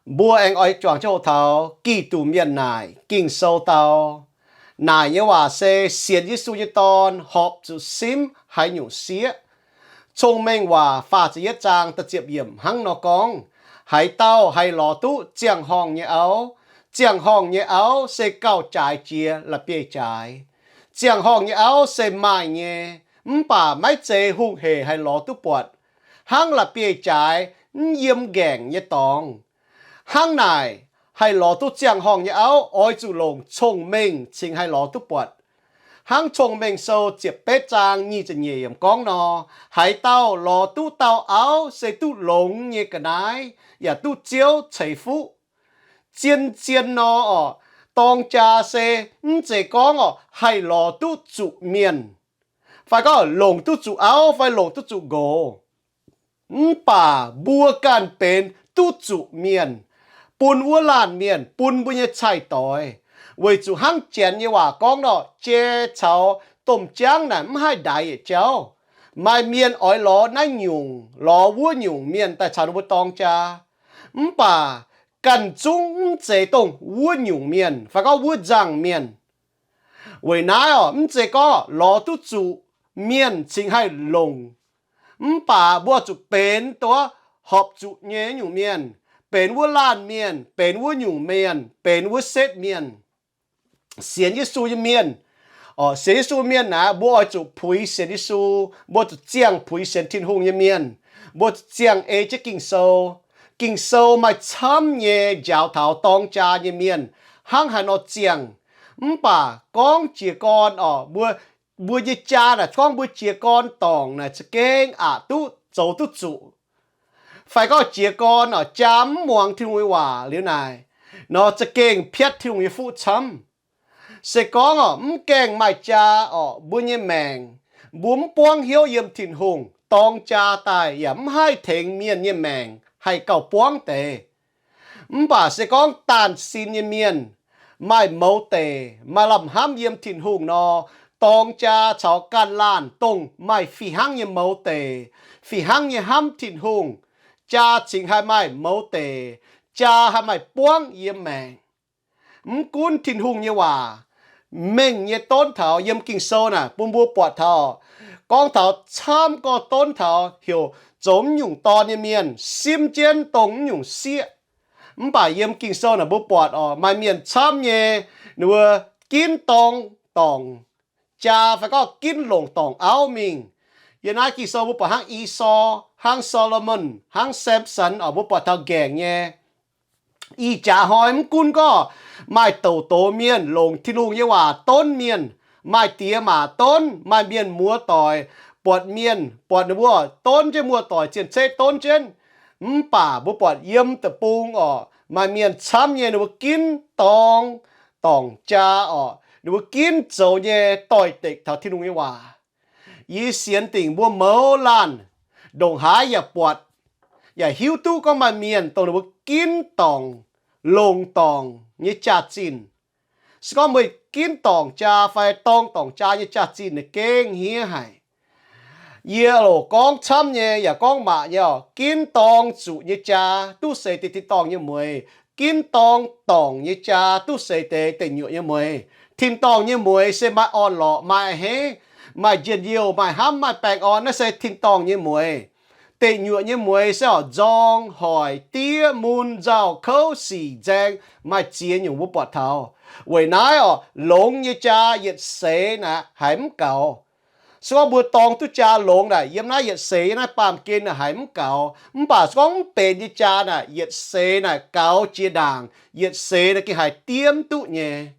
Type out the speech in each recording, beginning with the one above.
Mbuo aengx oix juangc jienv hoqc taux Giduc Mienh naaic. Ging-Sou dau, naaic nyei waac se sienx Yesu nyei dorn horpc zuqc simv haaix nyungc sieqv. Cong-Mengh Waac faah ziepc yietv zaang da'ziepc yiemc hnangv nor gorngv, haaix dauh haih lorz duqv ziangh horngh nyei auv, ziangh horngh nyei auv se gauh jaaix jiex la'bieiv-jaaix. Ziangh horngh nyei auv se maaih nyei, mv baac maiv zeiz hungh hec haih lorz duqv buatc, hnangv la'bieiv-jaaix mv yiem nqaengc nyei dorngx. Hnangv naaic, haih lorz duqv ziangh horngh nyei auv oix zuqc longc cong-mengh cingx haih lorz duqv buatc. Hnangv Cong-Mengh Sou ziepc betv zaang nyic ziepc nyeic yiemc gorngv nor, haaix dauh lorz duqv dauh auv se duqv longx nyei ga'naaiv, yaac duqv Ziouv ceix fuqv. Zien-zien nor orqc, dorng jaa se mv zeiz gorngv orqc haih lorz duqv zuqc mienh, fai gorngv longc duqv zuqc auv fai longc duqv zuqc nqox. Mv baac mbuo ganh benx duqv zuqc mienh, bun wuov laanh mienh, bun mbuo nyei cai-doix. Weic zuqc hnangv Janx nyei waac gorngv nor, jai caux domh jaangv naaic mv haih ndaix yietc jauv. Maaih mienh oix lorz naaiv nyungc, lorz wuov nyungc mienh daaih caux ninh mbuo dorng jaa. Mv baac ganh zungv mv zeiz dongh wuov nyungc mienh, fai gorngv wuov nzangc mienh. Weic naaiv orqc, mv zeiz gorngv lorz duqv zuqc mienh cingx haih longc. Mv baac mbuo zuqc benx dongh horpc zuqc nyei nyungc mienh, benx wuov laanh mienh, benx wuov nyungc mienh, benx wuov setv mienh. Sienx Yesu nyei mienh, orqc, sienx Yesu mienh naaic, mbuo oix zuqc puix sienx Yesu, mbuo zuqc ziangh puix sienx Tin-Hungh nyei mienh, mbuo zuqc ziangh ei jienv Ging-Sou. Ging-Sou maaih camv nyei njaaux taux dorng jaa nyei mienh hnangv haaix nor ziangh. Mv baac gorngv jiez gorn orqc, mbuo, mbuo nyei jaa naaic, gorngv mbuo jiez gorn dorngc naaic za'gengh aqc duqv zoux duqv zuqc. Fai gorngv jiez gorn orqc, jaa mv muangx Tin-Hungh nyei waac liuz naaic, nor za'gengh piatv Tin-Hungh nyei fuqv camv. Se gorngv orqc, mv gaengh maaih jaa orqc, mbuo nyei maengc, mbuo mv buangv hnyouv yiem Tin-Hungh, dorng jaa daaih yaac mv haih tengx mienh nyei maengc haih gauh buangv deix. Mv baac se gorngv daanh sin nyei mienh maaih mouz deic, maaih lamh hnamv yiem Tin-Hungh nor, dorng jaa caux ganh laanh dongh maaih fih hnangv nyei mouz deic, fih hnangv nyei hnamv Tin-Hungh, jaa cingx haih maaih mouz deic, jaa haih maaih buangv yiem maengc. Mv gunv Tin-Hungh nyei waac mengh nyei donv taux yiem Ging-Sou naaic bun mbuo buatc taux, gorngv taux camv gorngv donv taux heuc zoux mv nyungc dorn nyei mienh simv jienv dongh mv nyungc sieqv. Mv baac yiem Ging-Sou naaic mbuo buatc orqc, maaih mienh camv nyei, ninh mbuo ginv dorng dorngc jaa fai gorngv ginv longc dorngc auv mingh. Yiem naaiv Ging-Sou mbuo buatc hnangv Esaau, hnangv Solomon, hnangv Samson orqc, mbuo buatc taux nqaengc nyei. Ih jaax hnoi mv gunv gorngv maaih douc doz mienh longc Tin-Hungh nyei waac donv mienh, maaih diex maac donv, maaih mienh muoz-doic, buatc mienh, buatc ninh mbuo donv jienv muoz-doic zien-ceqv donv jienv. Mv baac mbuo buatc yiem deic-bung orqc, maaih mienh camv nyei ninh mbuo ginv dorng dorngc jaa orqc, ninh mbuo ginv zoux nyei doix-dekc taux Tin-Hungh nyei waac. Yie sienx dingc mbuo mouz laanh ndongc haaix yaac buatc, yaac hiuv duqv gorngv maaih mienh dongh ninh mbuo ginv dorngc, longc dorngc nyei jaax-zinh. Se gorngv meih ginv dorngc jaa fai dorng dorngc jaa nyei jaax-zinh naaic gengh hniev haic. Yie loc gorngv camv nyei yaac gorngv maac nyei orqc, ginv dorng zuqc nyei jaa duqv seix deix tin-dorngh nyei mueiz. Ginv dorng dorngc nyei jaa duqv seix deix deic nyuoqc nyei mueiz. Tin-dorngh nyei mueiz se maaih orn-lorqc, maaih a'hneiv, maaih njien-youh, maaih hnamv, maaih baengh orn, naaiv se tin-dorngh nyei mueiz. Deic nyuoqc nyei mueiz se orqc, nzorng, hoic, diev, mun, nzauh, kouv, sic, nzaeng, maaih ziex nyungc mbuo buatc taux. Weic naaiv orqc, longx nyei jaa yietc seix naaic haiz mv gaux. Se gorngv mbuo dorng duqv jaa longx naaic, yiem naaiv yietc seix, yiem naaiv baamh gen naaic haiz mv gaux. Mv baac se gorngv mv benx nyei jaa naaic, yietc seix naaic gaux jiex ndaangc, yietc seix naaic gengh haiz diev mv duqv nyei.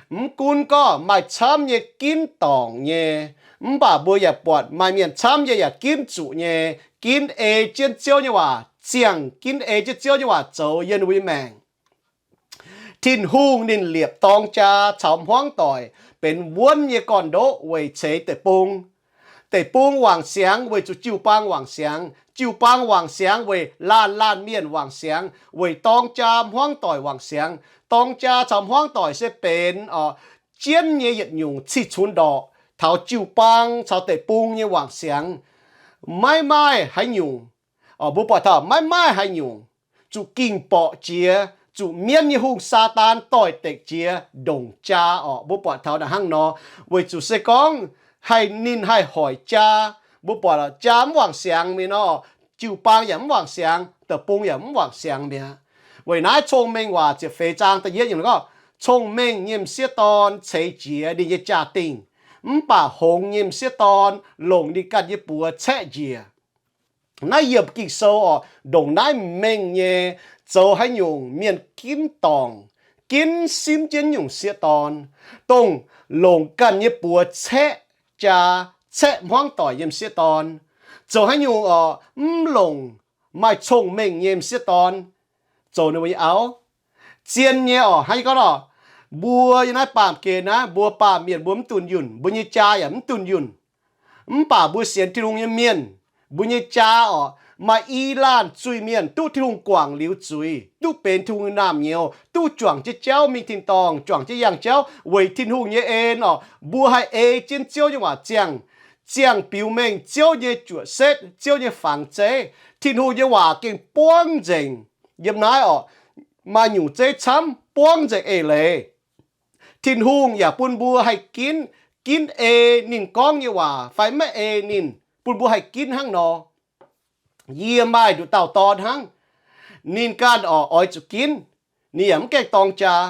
Mv gunv gorngv maaih camv nyei ginv dorngc nyei, mv baac mbuo yaac buatc maaih mienh camv nyei yaac ginv zuqc nyei, ginv ei jienv Ziouv nyei waac ziangh, ginv ei jienv Ziouv nyei waac zoux yiem ninh mbuo nyei maengc. Tin-Hungh ninh liepc dorng jaa caux hmuangv doic benx wuonv nyei gorn-ndoqv weic ceix deic-bung. Deic-bung wangc siangx weic zuqc jiu-baang wangc siangx, jiu-baang wangc siangx weic laanh laanh mienh wangc siangx, weic dorng jaa hmuangv doic wangc siangx. Dorng jaa caux hmuangv doic se benx orqc, jienv nyei yietc nyungc cih cunx ndorqc taux jiu-baang caux deic-bung nyei wangc siangx. Maiv maaih haaix nyungc, mbuo buatc taux maiv maaih haaix nyungc zuqc ging borqc jiex, zuqc mienv nyei hungh, Saadaan, doix-dekc jiex ndongc jaa orqc. Mbuo buatc taux naaic hnangv nor, weic zuqc se gorngv haih ninh haih hoic jaa, mbuo buatc jaa mv wangc siangx mi'aqv nor, jiu-baang yaac mv wangc siangx, deic-bung yaac mv wangc siangx mi'aqv. Weic naaiv Cong-Mengh Waac ziepc feix zaang da'yietv nyungc gorngv, cong-mengh nyei m'sieqv dorn ceix jiez ninh nyei jaa-dingh, mv baac hngongx nyei m'sieqv dorn longc ninh ganh nyei buoz caeqv njiec. Naaiv yiemc Ging-Sou orqc, ndongc naaiv mengh nyei, zoux haaix nyungc mienh ginv dorngc, ginv simv jienv nyungc sieqv dorn, dongh longc ganh nyei buoz caeqv jaa, caeqv hmuangv doic nyei m'sieqv dorn, zoux haaix nyungc orqc, mv longc maaih cong-mengh nyei m'sieqv dorn zoux ninh mbuo nyei auv. Zien nyei orqc, hnangv yie gorngv orqc, mbuo yiem naaiv baamh gen naaiv, mbuo baamh mienh mbuo mv dunh yunh, mbuo nyei jaa yaac mv dunh yunh. Mv baac mbuo sienx Tin-Hungh nyei mienh, mbuo nyei jaa orqc, maaih i laanh zuiz-mienh duqv Tin-Hungh guangc liuz zuiz, duqv benx Tin-Hungh nyei naamh nyouz, duqv juangc jienv jauv mingh tin-dorngh, juangc jienv yangh jauv weic Tin-Hungh nyei en orqc. Mbuo haih ei jienv Ziouv nyei waac ziangh, ziangh biux mengh Ziouv nyei juoqc setv, Ziouv nyei fangx zeiv. Tin-Hungh nyei waac gengh buangv nzengc. Yiem naaiv orqc, maaih nyungc zeiv camv buangv nzengc eix leiz. Tin-Hungh yaac bun mbuo haih ginv, ginv ei ninh gorngv nyei waac fai maiv ei ninh, bun mbuo haih ginv hnangv nor. Yie maaih nduqc dauh dorn hnangv. Ninh ganh orqc, oix zuqc ginv. Ninh yaac mv gaengh dorng jaa.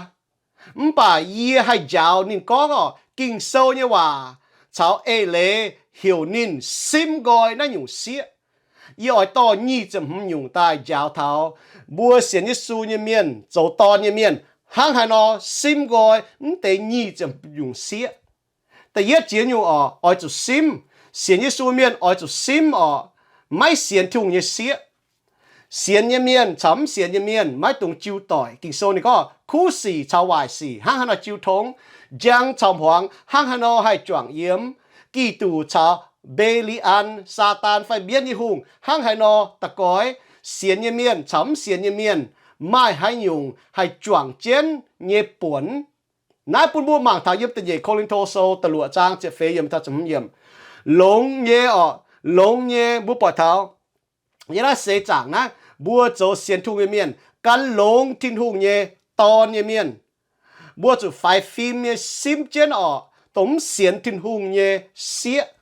Mv baac yie haih njaaux ninh gorngv orqc, Ging-Sou nyei waac caux eix leiz heuc ninh simv nqoi naaiv nyungc sieqv. Yie oix dorh nyic ziepc hmz nyungc daaih njaaux taux mbuo sienx Yesu nyei mienh, zoux dorn nyei mienh, hnangv haaix nor simv nqoi mv deix nyic ziepc hmz nyungc sieqv. Da'yietv jiex nyungc orqc, oix zuqc simv. Sienx Yesu mienh oix zuqc simv orqc, maiv sienx Tin-Hungh nyei sieqv. Sienx nyei mienh caux mv sienx nyei mienh maiv dungx jiu doic. Ging-Sou ninh gorngv, kuv sic caux waaic sic hnangv haaix nor jiu tongx, njang caux hmuangx hnangv haaix nor haih juangc yiem, Giduc caux Mbe^li^an, Saadaan fai mienv nyei hungh hnangv haaix nor da'goix, sienx nyei mienh caux mv sienx nyei mienh maaih haaix nyungc haih juangc jienv nyei buonc. Naaiv bun mbuo mangc taux yiem da'nyeic Ko^lin^to Sou da'luoqc zaang ziepc feix yiemc taux ziepc hmz yiemc. Longx nyei orqc, longx nyei mbuo buatc taux yiem naaiv seix zaangc naaiv, mbuo zoux sienx Tin-Hungh nyei mienh, gan longx Tin-Hungh nyei dorn nyei mienh, mbuo zuqc faix fim nyei simv jienv orqc, dongh mv sienx Tin-Hungh nyei sieqv.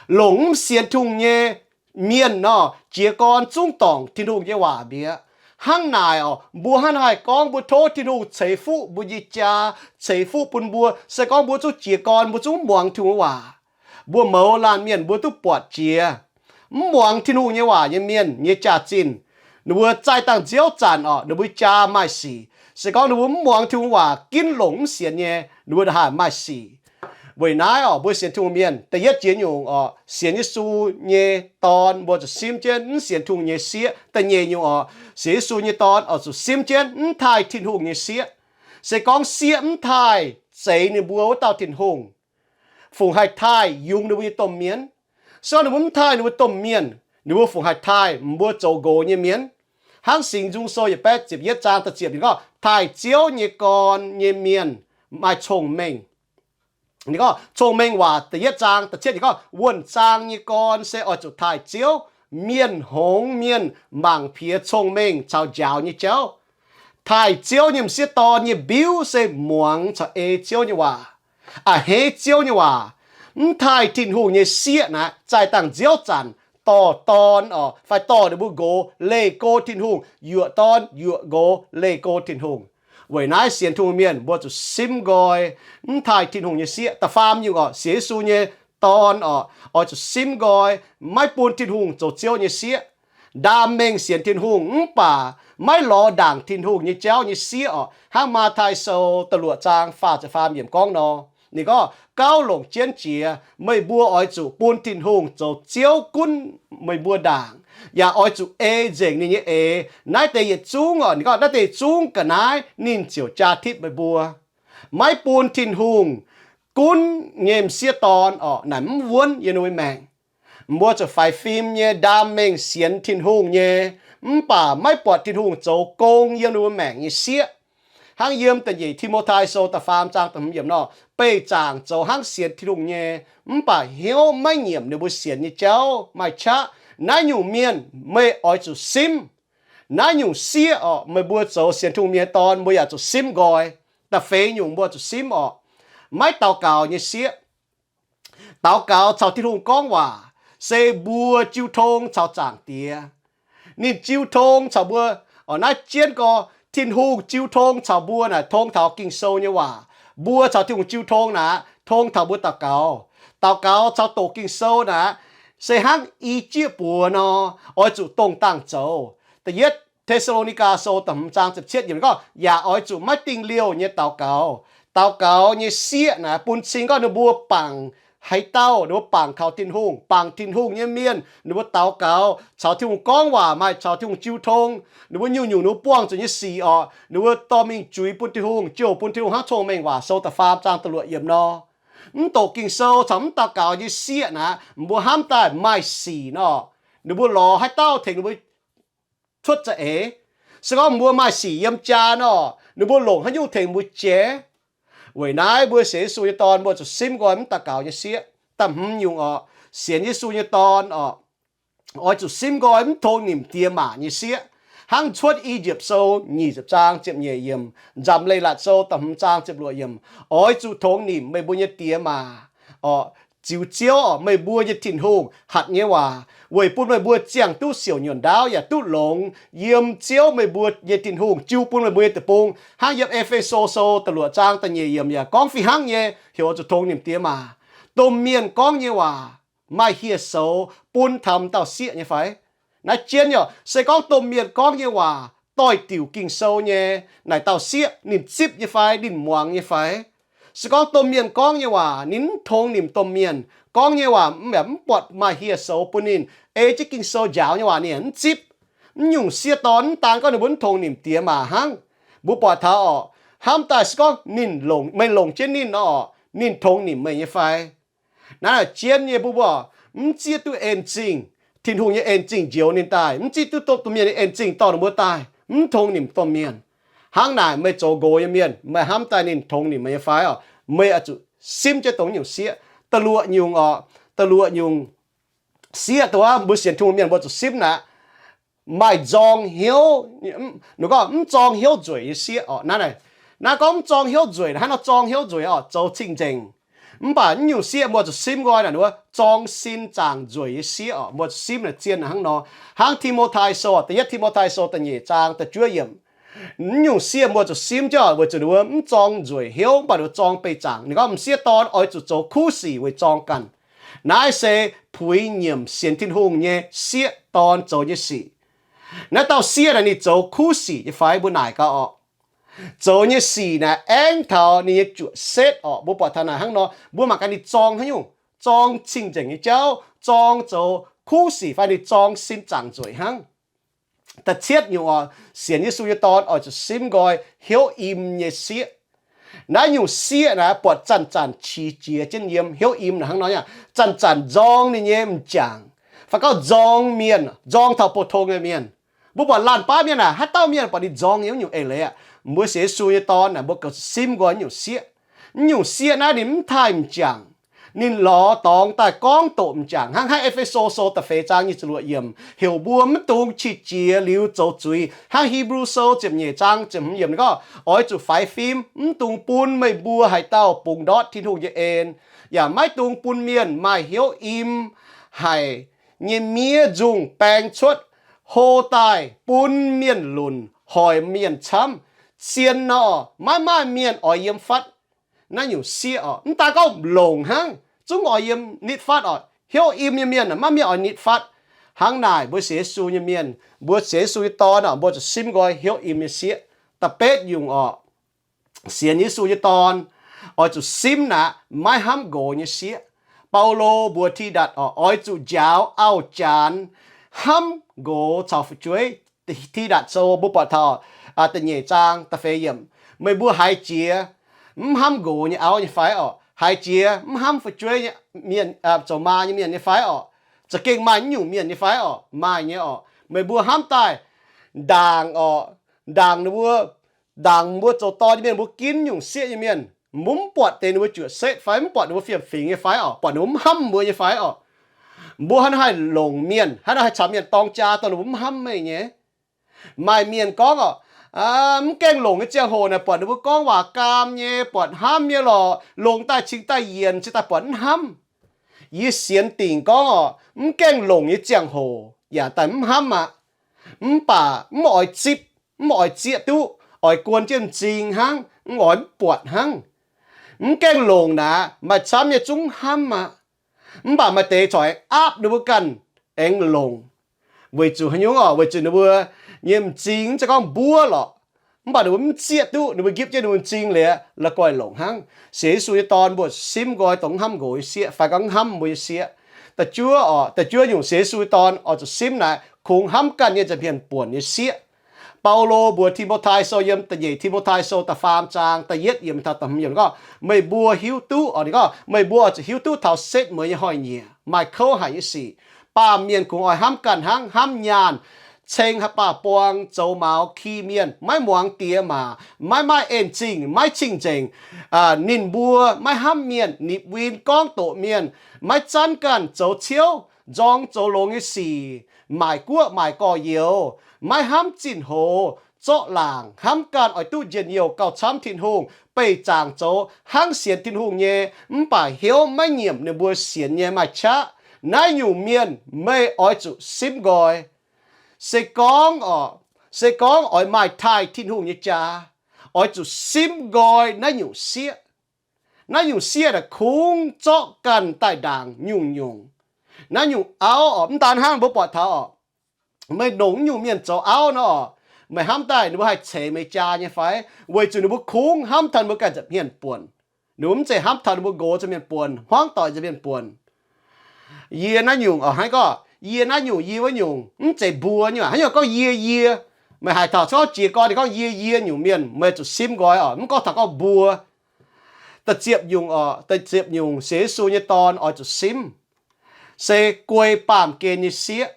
Longc mv sienx Tin-Hungh nyei mienh nor, jiez gorn zungv dorngc Tin-Hungh nyei waac mi'aqv. Hnangv naaic orqc, mbuo hnangv haaix gorngv mbuo tov Tin-Hungh ceix fuqv mbuo nyei jaa, ceix fuqv bun mbuo, se gorngv mbuo zungv jiez gorn, mbuo zungv mv muangx Tin-Hungh waac. Mbuo mouz laanh mienh mbuo duqv buatc jiex, mv muangx Tin-Hungh nyei waac nyei mienh nyei jaax-zinh, ninh mbuo zaih dangh nziouv zanc orqc, ninh mbuo jaa maaih sic. Se gorngv ninh mbuo mv muangx Tin-Hungh waac, ginv longc mv sienx nyei, ninh mbuo haih maaih sic. Weic naaiv orqc, mbuo sienx Tin-Hungh mienh, da'yietv jiex nyungc orqc, sienx Yesu nyei dorn mbuo zuqc simv jienv mv sienx Tin-Hungh nyei sieqv. Da'nyeic nyungc orqc, sienx Yesu nyei dorn oix zuqc simv jienv mv taaih Tin-Hungh nyei sieqv. Se gorngv sieqv mv taaih zeix ninh mbuo wuov dauh Tin-Hungh, fungc haih taaih yungz ninh mbuo nyei domh mienh? Se gorngv ninh mbuo mv taaih ninh mbuo domh mienh, ninh mbuo fungc haih taaih mbuo zoux nqox nyei mienh? Hnangv Singx Nzung Sou yietc baeqv ziepc yietv zaang da'ziepc ninh gorngv, taaih Ziouv nyei gorn nyei mienh maaih cong-mengh. Ninh gorngv cong-mengh waac da'yietv zaang da'cietv ninh gorngv, wuonh zaang nyei gorn se oix zuqc taaih Ziouv. Mienh hngongx mienh mangc piex cong-mengh caux njaaux nyei jauv. Taaih Ziouv nyei m'sieqv dorn nyei mbiuv se muangx caux ei Ziouv nyei waac, a'hneiv Ziouv nyei waac. Mv taaih Tin-Hungh nyei sieqv naaic, zaih dangh nziouv zanc dorh dorn orqc, fai dorh ninh mbuo nqox leih go Tin-Hungh, yuoqc dorn yuoqc nqox leih go Tin-Hungh. Weic naaiv sienx Tin-Hungh mienh mbuo zuqc simv nqoi mv taaih Tin-Hungh nyei sieqv. Da'faam nyungc orqc, sienx Yesu nyei dorn orqc, oix zuqc simv nqoi maiv bun Tin-Hungh zoux Ziouv nyei sieqv. Ndaam mengh sienx Tin-Hungh mv baac maiv lorz ndaangc Tin-Hungh nyei jauv nyei sieqv orqc, hnangv Matv^taai Sou da'luoqc zaang faah ziepc faam yiemc gorngv nor, ninh gorngv, gauh longc jienv jiex meih mbuo oix zuqc bun Tin-Hungh zoux Ziouv gunv meih mbuo ndaangc, yaac oix zuqc ei nzengc ninh nyei eix. Naaiv deix yietc zungv orqc, ninh gorngv naaiv deix zungv ga'naaiv ninh ziouc jaa tipv meih mbuo. Maiv bun Tin-Hungh gunv nyei m'sieqv dorn orqc, naaic mv wuonv yiem ninh mbuo maengc. Mbuo zuqc faix fim nyei ndaam mengh sienx Tin-Hungh nyei, mv baac maiv buatc Tin-Hungh zoux gong yiem ninh mbuo maengc nyei sieqv. Hnangv yiem da'nyeic Ti^mo^tai Sou da'faam zaang da'hmz yiemc nor, beih zaangc zoux hnangv sienx Tin-Hungh nyei, mv baac hnyouv maiv nyiemc ninh mbuo sienx nyei jauv maaih qaqv. Naaiv nyungc mienh meih oix zuqc simv. Naaiv nyungc sieqv orqc, meih mbuo zoux sienx Tin-Hungh mienh nyei dorn, mbuo yaac zuqc simv nqoi. Da'feix nyungc mbuo zuqc simv orqc, maiv daux gaux nyei sieqv. Daux gaux caux Tin-Hungh gorngv waac, se mbuo jiu tong caux Zaangc Diex. Ninh jiu tong caux mbuo. Orqc, naaiv jienv gorx, Tin-Hungh jiu tong caux mbuo naaic tong taux Ging-Sou nyei waac. Mbuo caux Tin-Hungh jiu tong naaic tong taux mbuo daux gaux. Daux gaux caux doqc Ging-Sou naaic, se hnangv i jieqv buoz nor, oix zuqc dongh dangh zoux. Da'yietv Te^saa^lo^ni^gaa Sou da'hmz zaang ziepc cietv yiemc gorngv, yaac oix zuqc maiv dingh liouh nyei daux gaux. Daux gaux nyei sieqv naaic bun cing gorngv ninh mbuo bangc haaix dauh, ninh mbuo bangc kaux Tin-Hungh, bangc Tin-Hungh nyei mienh, ninh mbuo daux gaux caux Tin-Hungh gorngv waac, maaih caux Tin-Hungh jiu tong. Ninh mbuo nyungc-nyungc ninh mbuo buangh zuqc nyei sic orqc, ninh mbuo dorh mingh juix bun Tin-Hungh, jouh bun Tin-Hungh hnangv Cong-Mengh Waac Sou da'faam zaang da'luoqc yiemc nor. Mv doqc Ging-Sou caux mv daux gaux nyei sieqv naaic, mbuo hnamv daaih maaih sic nor, ninh mbuo lorz haaix dauh tengx ninh mbuo cuotv za'eix. Se gorngv mbuo maaih sic yiem jaa nor, ninh mbuo longc haaix nyungc tengx mbuo jiex? Weic naaiv mbuo sienx Yesu nyei dorn mbuo zuqc simv nqoi mv daux gaux nyei sieqv. Da'hmz nyungc orqc, sienx Yesu nyei dorn orqc, oix zuqc simv nqoi mv tongx nimc diex maac nyei sieqv. Hnangv Cuotv I^yipv Sou nyic ziepc zaang ziepc nyeic yiemc, Nzamc Leiz-Latc Sou da'hmz zaang ziepc luoqc yiemc, oix zuqc tongx nimc meih mbuo nyei diex maac orqc, ziux Ziouv orqc, meih mbuo nyei Tin-Hungh hatc nyei waac, weic bun meih mbuo ziangh duqv siouc nyuonh ndaauv yaac duqv longx yiem Ziouv meih mbuo nyei Tin-Hungh jiu bun meih mbuo nyei deic-bung. Hnangv yiem E^fe^so Sou da'luoqc zaang da'nyeic yiemc yaac gorngv fih hnangv nyei, heuc oix zuqc tongx nimc diex maac. Domh mienh gorngv nyei waac maaih hieh soux bun taux dauh sieqv nyei fai? Naaiv jienv nyei orqc, se gorngv domh mienh gorngv nyei waac doix-diuc Ging-Sou nyei, naaic dauh sieqv ninh zipv nyei fai, ninh muangx nyei fai? Se gorngv domh mienh gorngv nyei waac ninh mv tongx nimc domh mienh gorngv nyei waac, mv, mv buatc maaih hieh soux bun ninh ei jienv Ging-Sou njaaux nyei waac ninh mv zipv, mv nyungc sieqv dorn mv daan gorngv ninh mbuo mv tongx nimc diex maac hnangv. Mbuo buatc taux orqc, hnamv daaih se gorngv ninh longc, meih longc jienv ninh nor orqc, ninh tongx nimc meih nyei fai? Naaiv jienv nyei mbuo, mbuo mv zieqv duqv en zingh, Tin-Hungh nyei en zingh njoux ninh daaih, mv zieqv duqv domh, domh mienh nyei en zingh dorh ninh mbuo daaih, mv tongx nimc domh mienh. Hnangv naaic meih zoux nqox nyei mienh, meih hnamv daaih ninh tongx nimc meih nyei fai orqc? Meih oix zuqc simv jienv dongh nyungc sieqv. Da'luoqc nyungc orqc, da'luoqc nyungc sieqv dongh mbuo sienx Tin-Hungh mienh mbuo zuqc simv naaic, maaih nzorng hnyouv, ninh gorngv mv zorng hnyouv nzueic nyei sieqv orqc. Naaiv, naaiv gorngv mv zorng hnyouv nzueic, hnangv nor zorng hnyouv nzueic orqc, zoux cing-nzengc. Mv baac mv nyungc sieqv mbuo zuqc simv nqoi naaic, ninh mbuo zorng sin zaangc nzueic nyei sieqv orqc, mbuo zuqc simv naaic zien naaic hnangv nor. Hnangv Ti^mo^tai Sou, da'yietv Ti^mo^tai Sou da'nyeic zaang da'juov yiemc. Mv nyungc sieqv mbuo zuqc simv jienv orqc, weic zuqc ninh mbuo mv zorng nzueic hnyouv, mv baac ninh mbuo zorng beih zaangc. Ninh gorngv m'sieqv dorn oix zuqc zoux kuv sic weic zorng ganh. Naaiv se puix nyiemc sienx Tin-Hungh nyei sieqv dorn zoux nyei sic. Naaiv dauh sieqv naaic ninh zoux kuv sic nyei fai? Mbuo naaic gaax orqc. Zoux nyei sic naaic aengx taux ninh nyei juoqc setv orqc. Mbuo buatc taux naaic hnangv nor, mbuo mangc gaax ninh zorng haaix nyungc, zorng cing-nzengc nyei jauv, zorng zoux kuv sic fai ninh zorng sin zaangc nzueic hnangv. Da'cietv nyungc orqc, sienx Yesu nyei dorn oix zuqc simv nqoi hnyouv im nyei sieqv. Naaiv nyungc sieqv naaic buatc zanc-zanc qiex jiez jienv yiem. Hnyouv im naaic hnangv nor, zanc-zanc nzorng ninh nyei m'jangc, fai gauh nzorng mienh, nzorng taux pou-tong nyei mienh. Mbuo buatc laanh baav mienh naaic, haaix dauh mienh buatc ninh nzorng nyei wuov nyungc eix leiz aqv. Mbuo sienx Yesu nyei dorn naaic, mbuo goux simv nqoi nyungc sieqv. Nyungc sieqv naaiv ninh mv taaih m'jangc. Ninh lorz dorngx daaih gorngv doqc m'jangc hnangv, hnangv E^fe^so Sou da'feix zaang nyic ziepc luoqc yiemc heuc mbuo mv dungx qiex jiez liuz zoux zuiz. Hnangv Hipv^lu Sou ziepc nyeic zaang ziepc hmz yiemc gorngv, oix zuqc faix fim, mv dungx bun meih mbuo haaix dauh bungx ndortv Tin-Hungh nyei en, yaac maiv dungx bun mienh maaih hnyouv im haic nyei miev nzungh baeng cuotv, hlo daaih bun mienh lunc, hoic mienh camv. Zien nor, maiv maaih mienh oix yiem fatv naaiv nyungc sieqv orqc. Mv daan gorngv longc hnangv, zungv oix yiem nitv fatv orqc. Hnyouv im nyei mienh maiv mienh oix nitv fatv. Hnangv naaic mbuo sienx Yesu nyei mienh, mbuo sienx Yesu nyei dorn orqc, mbuo zuqc simv nqoi hnyouv im nyei sieqv. Da'betv nyungc orqc, sienx Yesu nyei dorn oix zuqc simv naaic maiv hnamv nqox nyei sieqv. Baulo mbuox Tidatc orqc, oix zuqc njaaux auv-janx hnamv nqox caux fu'jueiv. Tidatc Sou mbuo buatc taux da'nyeic zaang da'feix yiemc, meih mbuo haiz jiex mv hnamv nqox nyei auv nyei fai orqc? Haiz jiex mv hnamv fu'jueiv nyei mienh, zoux maa nyei mienh nyei fai orqc? Za'gengh maaih naaiv nyungc mienh nyei fai orqc? Maaih nyei orqc. Meih mbuo hnamv daaih ndaangc orqc, ndaangc ninh mbuo, ndaangc mbuo zoux dorn nyei mienh, mbuo ginv nyungc sieqv nyei mienh, mbuo mv buatc deix ninh mbuo juoqc setv fai mv buatc ninh mbuo fiem-fingx nyei fai orqc? Buatc ninh mbuo mv hnamv mbuo nyei fai orqc? Mbuo haaix nor haih longc mienh, haaix nor haih caux mienh dorng jaa dongh ninh mbuo mv hnamv meih nyei? Maaih mienh gorngv oc, mv gaengh longc nyei ziangh hoc naaic buatc ninh mbuo gorngv waac gaam nyei, buatc hnamv nyei lorqc, longc daaih cingx daaih yienc, cingx daaih buatc mv hnamv. Yie sienx dingc gorngv oc, mv gaengh longc nyei ziangh hoc yaac daaih mv hnamv aqv. Mv baac mv oix zipv, mv oix zieqv duqv, oix guon jienv m'zing hnangv, mv oix mv buatc hnangv. Mv gaengh longc naaic maaih camv nyei zungv hnamv aqv. Mv baac maaih deix corc aengx aapv ninh mbuo ganh aengx longc. Weic zuqc haaix nyungc oc? Weic zuqc ninh mbuo nyei m'zing mv zeiz gorngv mbuov lorqc. Mv baac ninh mbuo mv zieqv duqv, ninh mbuo nqipv jienv ninh mbuo m'zing liuz la'guaih longc hnangv. Sienx Yesu nyei dorn mbuo simv nqoi dongh mv hnamv nqox nyei sieqv fai gorngv mv hnamv mbuo nyei sieqv. Da'juov oc, da'juov nyungc sienx Yesu nyei dorn oix zuqc simv naaic kungx hnamv ganh nyei nza'hmien buonc nyei sieqv. Baulo mbuox Ti^mo^tai Sou yiem da'nyeic Ti^mo^tai Sou da'faam zaang da'yietv yiemc taux da'hmz yiemc gorngv, meih mbuo hiuv duqv oc, ninh gorngv meih mbuo oix zuqc hiuv duqv taux setv mueiz nyei hnoi-nyieqc maaih kouv haic nyei sic. Baamh mienh kungx oix hnamv ganh hnangv, hnamv nyaanh, ceng haaix-baac buang, zoux maux, ki mienh, maiv muangx diex maac, maiv maaih en zingh, maiv cing-nzengc. Ninh mbuo maiv hnamv mienh, nipc win, gorngv doqc mienh, maiv zanv ganh zoux ciouv, nzorng zoux longx nyei sic, maaic guoqv maaic gorx-youz, maiv hnamv zinh hoz, zorqv laangc, hnamv ganh oix duqv njien-youh gauh camv Tin-Hungh, beih zaangc zoux hnangv sienx Tin-Hungh nyei, mv baac hnyouv maiv nyiemc ninh mbuo sienx nyei maaih qaqv. Naaiv nyungc mienh meih oix zuqc simv nqoi. Se gorngv oc, se gorngv oix maaih taaih Tin-Hungh nyei jaax, oix zuqc simv nqoi naaiv nyungc sieqv. Naaiv nyungc sieqv naaic kungx zorqv ganh daaih ndaangc nyungc-nyungc. Naaiv nyungc auv oc, mv daan hnangv, mbuo buatc taux oc, meih longc naaiv nyungc mienh zoux auv nor oc, meih hnamv daaih ninh mbuo haih ceix meih jaa nyei fai? Weic zuqc ninh mbuo kungx hnamv taux ninh mbuo ganh nza'hmien buonc. Ninh mbuo mv zeiz hnamv taux ninh mbuo nqox nza'hmien buonc, hmuangv doic nza'hmien buonc. Yie naaiv nyungc oc, hnangv gorngv yie naaiv nyungc, yie wuov nyungc, mv zeiz mbuo nyungc. Haaix nyungc gorngv yie, yie, meih haiz taux gorngv jiez gorn ninh gorngv yie, yie nyungc mienh, meih zuqc simv nqoi oc, mv gorngv taux gorngv mbuo. Da'ziepc nyungc oc, da'ziepc nyungc sienx Yesu nyei dorn oix zuqc simv se guei baamh gen nyei sieqv.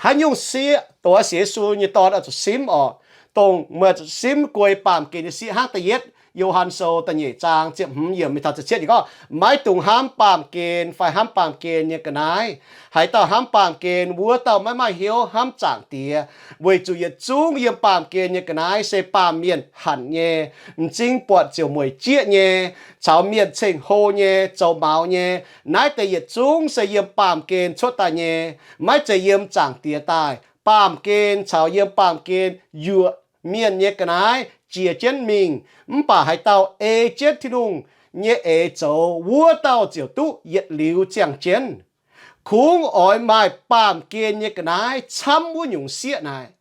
Haaix nyungc sieqv? Dongh sienx Yesu nyei dorn oix zuqc simv oc, dongh meih zuqc simv guei baamh gen nyei sieqv hnangv da'yietv Yo^han Sou da'nyeic zaang ziepc hmz yiemc mingh taux ziepc cietv yiemc gorngv, maiv dungx hnamv baamh gen fai hnamv baamh gen nyei ga'naaiv. Haaix dauh hnamv baamh gen, wuov dauh maiv maaih hnyouv hnamv Zaangc Diex, weic zuqc yietc zungv yiem baamh gen nyei ga'naaiv se baamh mienh hanc nyei, m'zing buatc ziouc mueic jieqv nyei, caux mienh ceng-hlo nyei, zoux maux nyei. Naaiv deix yietc zungv se yiem baamh gen cuotv daaih nyei, maiv zeiz yiem Zaangc Diex daaih. Baamh gen caux yiem baamh gen yuoqc mienh nyei ga'naaiv jiex jienv mingh. Mv baac haaix dauh ei jienv Tin-Hungh nyei eix zoux, wuov dauh ziouc duqv yietc liuz ziangh jienv. Kungx oix maaih baamh gen nyei ga'naaiv camv wuov nyungc sieqv naaic,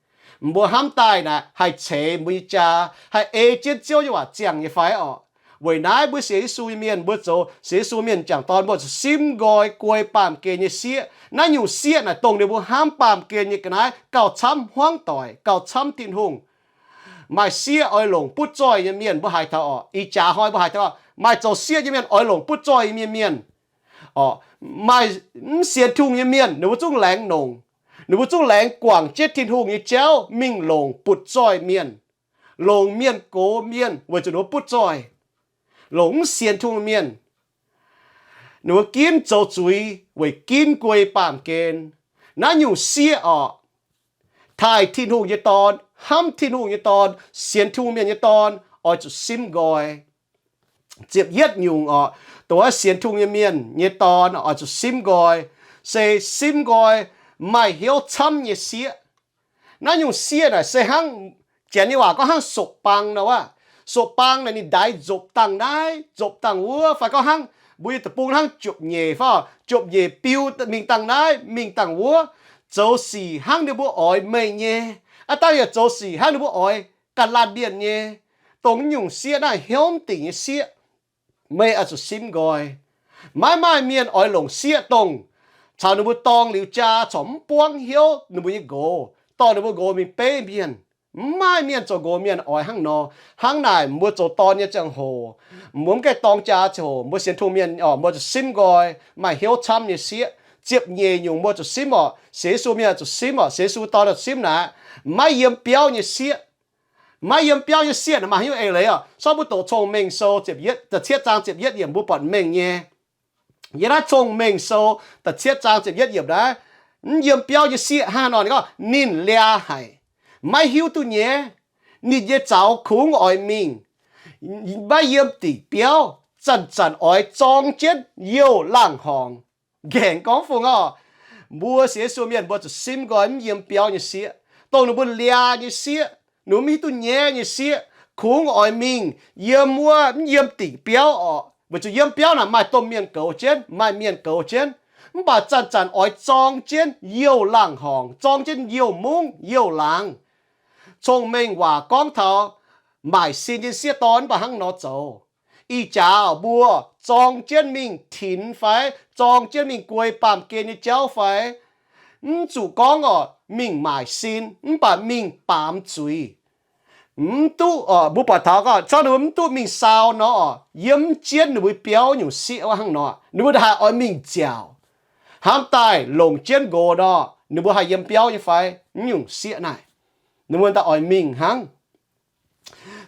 mbuo hnamv daaih naaic haih ceix mbuo nyei jaa, haih ei jienv Ziouv nyei waac ziangh nyei fai oc? Weic naaiv mbuo sienx Yesu nyei mienh, mbuo zoux sienx Yesu mienh m'jangc dorn, mbuo zuqc simv nqoi guei baamh gen nyei sieqv. Naaiv nyungc sieqv naaic dongh ninh mbuo hnamv baamh gen nyei ga'naaiv gauh camv hmuangv doic, gauh camv Tin-Hungh. Maaih sieqv oix longc butv zoih nyei mienh, mbuo haiz taux oc. Ih jaax hnoi mbuo haiz taux maaih zoux sieqv nyei mienh oix longc butv zoih nyei mienh. Oc, maaih mv sienx Tin-Hungh nyei mienh, ninh mbuo zungv laengz nongc. Ninh mbuo zungv laengz guangc jienv Tin-Hungh nyei jauv mingh longc butv zoih mienh, longc mienh gox mienh weic zuqc ninh mbuo butv zoih, longc mv sienx Tin-Hungh mienh. Ninh mbuo ginv zoux zuiz weic ginv guei baamh gen. Naaiv nyungc sieqv oc, taaih Tin-Hungh nyei dorn, hnamv Tin-Hungh nyei dorn, sienx Tin-Hungh mienh nyei dorn, oix zuqc simv nqoi. Ziepc yietv nyungc oc, dongh wuov sienx Tin-Hungh nyei mienh nyei dorn oix zuqc simv nqoi, se simv nqoi maaih hnyouv camv nyei sieqv. Naaiv nyungc sieqv naaic se hnangv Janx nyei waac gorngv hnangv sopv-bang nor wuov. Sopv-bang naaic ninh ndaix nzopv dangh naaiv nzopv dangh wuov, fai gorngv hnangv mbuo nyei deic-bung hnangv jopv-nyeic fai, jopv-nyeic biu mingh dangh naaiv mingh dangh wuov, zoux sic hnangv ninh mbuo oix mengh nyei, aav dangh yaac zoux sic hnangv ninh mbuo oix ganh laanh mienh nyei. Dongh nyungc sieqv naaiv hnyouv mv dingc nyei sieqv, meih oix zuqc simv nqoi. Maiv maaih mienh oix longc sieqv dongh caux ninh mbuo dorng liuz jaa corc mv buangv hnyouv ninh mbuo nyei nqox, dorh ninh mbuo nqox mingh beiv mienh. Mv maaih mienh zoux nqox mienh oix hnangv nor. Hnangv naaic mbuo zoux dorn nyei ziangh hoc, mbuo mv gaengh dorng jaa ziangh hoc, mbuo sienx Tin-Hungh mienh oc, mbuo zuqc simv nqoi, maaih hnyouv camv nyei sieqv. Ziepc nyeic nyungc mbuo zuqc simv oc, sienx Yesu mienh zuqc simv oc, sienx Yesu dorn zuqc simv naaic, maiv yiem biauv nyei sieqv. Maiv yiem biauv nyei sieqv naaic maaih hnyouv eix leiz oc. Sortv mbuo doqc Cong-Mengh Sou ziepc yietv, da'cietv zaang ziepc yietv yiemc mbuo buatc mengh nyei. Yiem naaiv Cong-Mengh Sou da'cietv zaang ziepc yietv yiemc naaiv, mv yiem biauv nyei sieqv hnangv haaix nor, ninh gorngv ninh liaa haic. maiv hiuv duqv nyei. Ninh nyei zaux kungx oix mingh, maiv yiem dingc biauv, zanc-zanc oix zorng jienv youh laangh horngc. Ngaengc gorngv fungc orqc, mbuo sienx Yesu mienh mbuo zuqc simv nqoi mv yiem biauv nyei sieqv, dongh ninh mbuo liaa nyei sieqv, ninh mbuo mv hiuv duqv nyaiv nyei sieqv, kungx oix mingh yiem wuov mv yiem dingc biauv orqc. Weic zuqc yiem biauv naaic maaih domh mienh goux jienv, maaih mienh goux jienv, mv baac zanc-zanc oix zorng jienv youh laangh horngc, zorng jienv youh mungv youh laangz. Cong-mengh waac gorngv taux maaic sin nyei sieqv dorn mv baac hnangv nor zoux. Ih jaax mbuo zorng jienv mingh tinx fai zorng jienv mingh guei baamh gen nyei jauv fai, mv zuqc gorngv orqc mingh maaic sin, mv baac mingh baamz zuiz. Mv duqv, mbuo buatc taux gorngv, zorqv ninh mbuo mv duqv mingh saau nor orqc, yiem mv jienv ninh mbuo biauv nyungc sieqv wuov hnangv nor, ninh mbuo ndaaih haih oix mingh nziaauc. Hnamv daaih longc jienv nqox nor, ninh mbuo haih yiem biauv nyei fai? Mv nyungc sieqv naaic, ninh mbuo ndaaih oix mingh hnangv.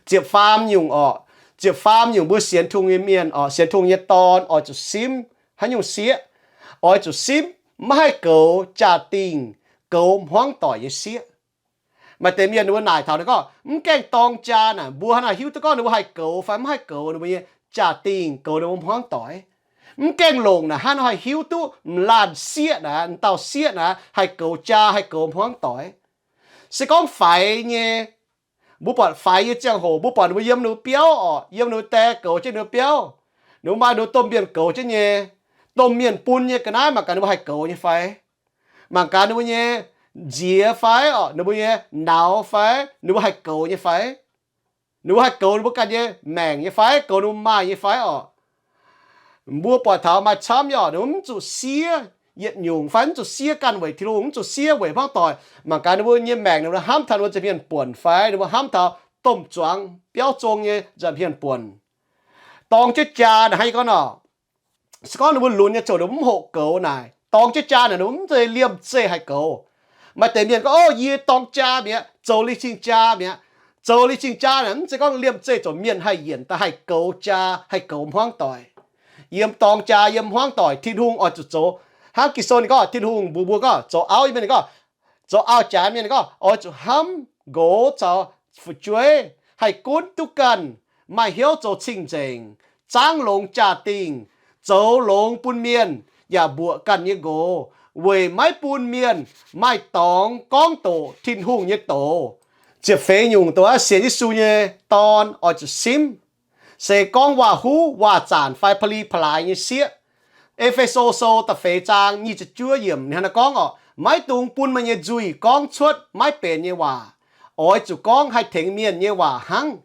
Ziepc faam nyungc orqc, ziepc faam nyungc mbuo sienx Tin-Hungh nyei mienh orqc, sienx Tin-Hungh nyei dorn oix zuqc simv haaix nyungc sieqv? Oix zuqc simv maiv haih goux jaa-dingh, goux hmuangv doic nyei sieqv. Maaih deix mienh ninh mbuo naaic taux ninh gorngv, mv gaengh dorng jaa naaic, mbuo hnangv naaic hiuv duqv gorngv ninh mbuo haih goux fai mv haih goux ninh mbuo nyei jaa-dingh, goux ninh mbuo hmuangv doic. Mv gaengh longc naaic hnangv nor haih hiuv duqv m'laanh sieqv naaic, m'dauh sieqv naaic haih goux jaa, haih goux hmuangv doic. Se gorngv faix nyei, mbuo buatc faix nyei ziangh hoc, mbuo buatc ninh mbuo yiem ninh mbuo biauv orqc, yiem ninh mbuo die goux jienv ninh mbuo biauv, ninh mbuo maaih ninh mbuo domh mienh goux jienv nyei, domh mienh bun nyei ga'naaiv mangc gaax ninh mbuo haih goux nyei fai? Mangc gaax ninh mbuo nyei nziex fai orqc, ninh mbuo nyei nauz fai, ninh mbuo haih goux nyei fai? Ninh mbuo haih goux ninh mbuo ganh nyei maengc nyei fai, goux ninh mbuo maaih nyei fai orqc? Mbuo buatc taux maaih camv nyei orqc, ninh mbuo mv zuqc siev yietc nyungc fai mv zuqc siev ganh weic Tin-Hungh, mv zuqc siev weic hmuangv doic. Mangc gaax ninh mbuo nyei maengc, ninh mbuo hnamv taux ninh mbuo nza'hmien buonc fai ninh mbuo hnamv taux domh zuangx biauv zong nyei nza'hmien buonc. Dorng jienv jaa naaic hnangv yie gorngv nor, se gorngv ninh mbuo lunx nyei ziouc ninh mbuo mv hoqc goux naaic, dorng jienv jaa naaic ninh mbuo mv zeiz liemh zeih haih goux. Maaih deix mienh gorngv, ov, yie dorng jaa mi'aqv, zoux li cing jaa mi'aqv. Zoux li cing jaa naaic mv zeiz gorngv liemh zeih zoux mienh haih yienc daaih haih goux jaa, haih goux hmuangv doic. Yiem dorng jaa, yiem hmuangv doic, Tin-Hungh oix zuqc zoux. Hnangv Ging-Sou ninh gorngv, Tin-Hungh mbuox mbuo gorngv, zoux auv nyei mienh ninh gorngv, zoux auv jaax mienh ninh gorngv, oix zuqc hnamv nqox caux fu'jueiv, haih gunv duqv ganh, maaih hnyouv zoux cing-nzengc, zaangv longx jaa-dingh, zoux longx bun mienh, yaac mbuoqc ganh nyei nqox, weic maiv bun mienh maaih dorngx gorngv doqc Tin-Hungh nyei doz. Ziepc feix nyungc dongh sienx Yesu nyei dorn oix zuqc simv, se gorngv waac-huv, waac-zaanc fai pa'li pa'laaix nyei sieqv. E^fe^so Sou da'feix zaang nyic ziepc juov yiemc ninh hnangv naaiv gorngv orqc, maiv dungx bun meih nyei nzuih gorngv cuotv maiv benx nyei waac. Oix zuqc gorngv haih tengx mienh nyei waac hnangv,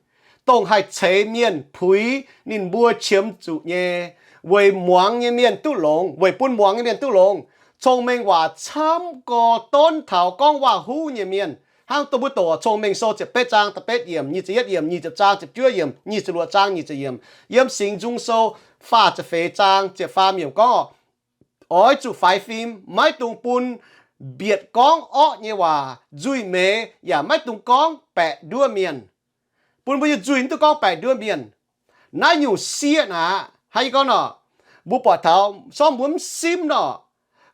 dongh haih ceix mienh puix ninh mbuo qiemx zuqc nyei, weic muangx nyei mienh duqv longx, weic bun muangx nyei mienh duqv longx. Cong-mengh waac camv gorx donv taux gorngv waac-huv nyei mienh. Hnangv dongh mbuo doqc Cong-Mengh Sou ziepc betv zaang da'betv yiemc, nyic ziepc yietv yiemc, nyic ziepc zaang ziepc juov yiemc, nyic ziepc luoqc zaang nyic ziepc yiemc, yiem Singx Nzung Sou faah ziepc feix zaang ziepc faam yiemc gorngv, oix zuqc faix fim, maiv dungx bun mbietc gorngv orqv nyei waac, nzuih meix yaac maiv dungx gorngv baeqc nduov mienh. Bun mbuo nyei nzuih mv duqv gorngv baeqc nduov mienh. Naaiv nyungc sieqv naaic, hnangv yie gorngv nor, mbuo buatc taux sorng mbuo mv simv nor,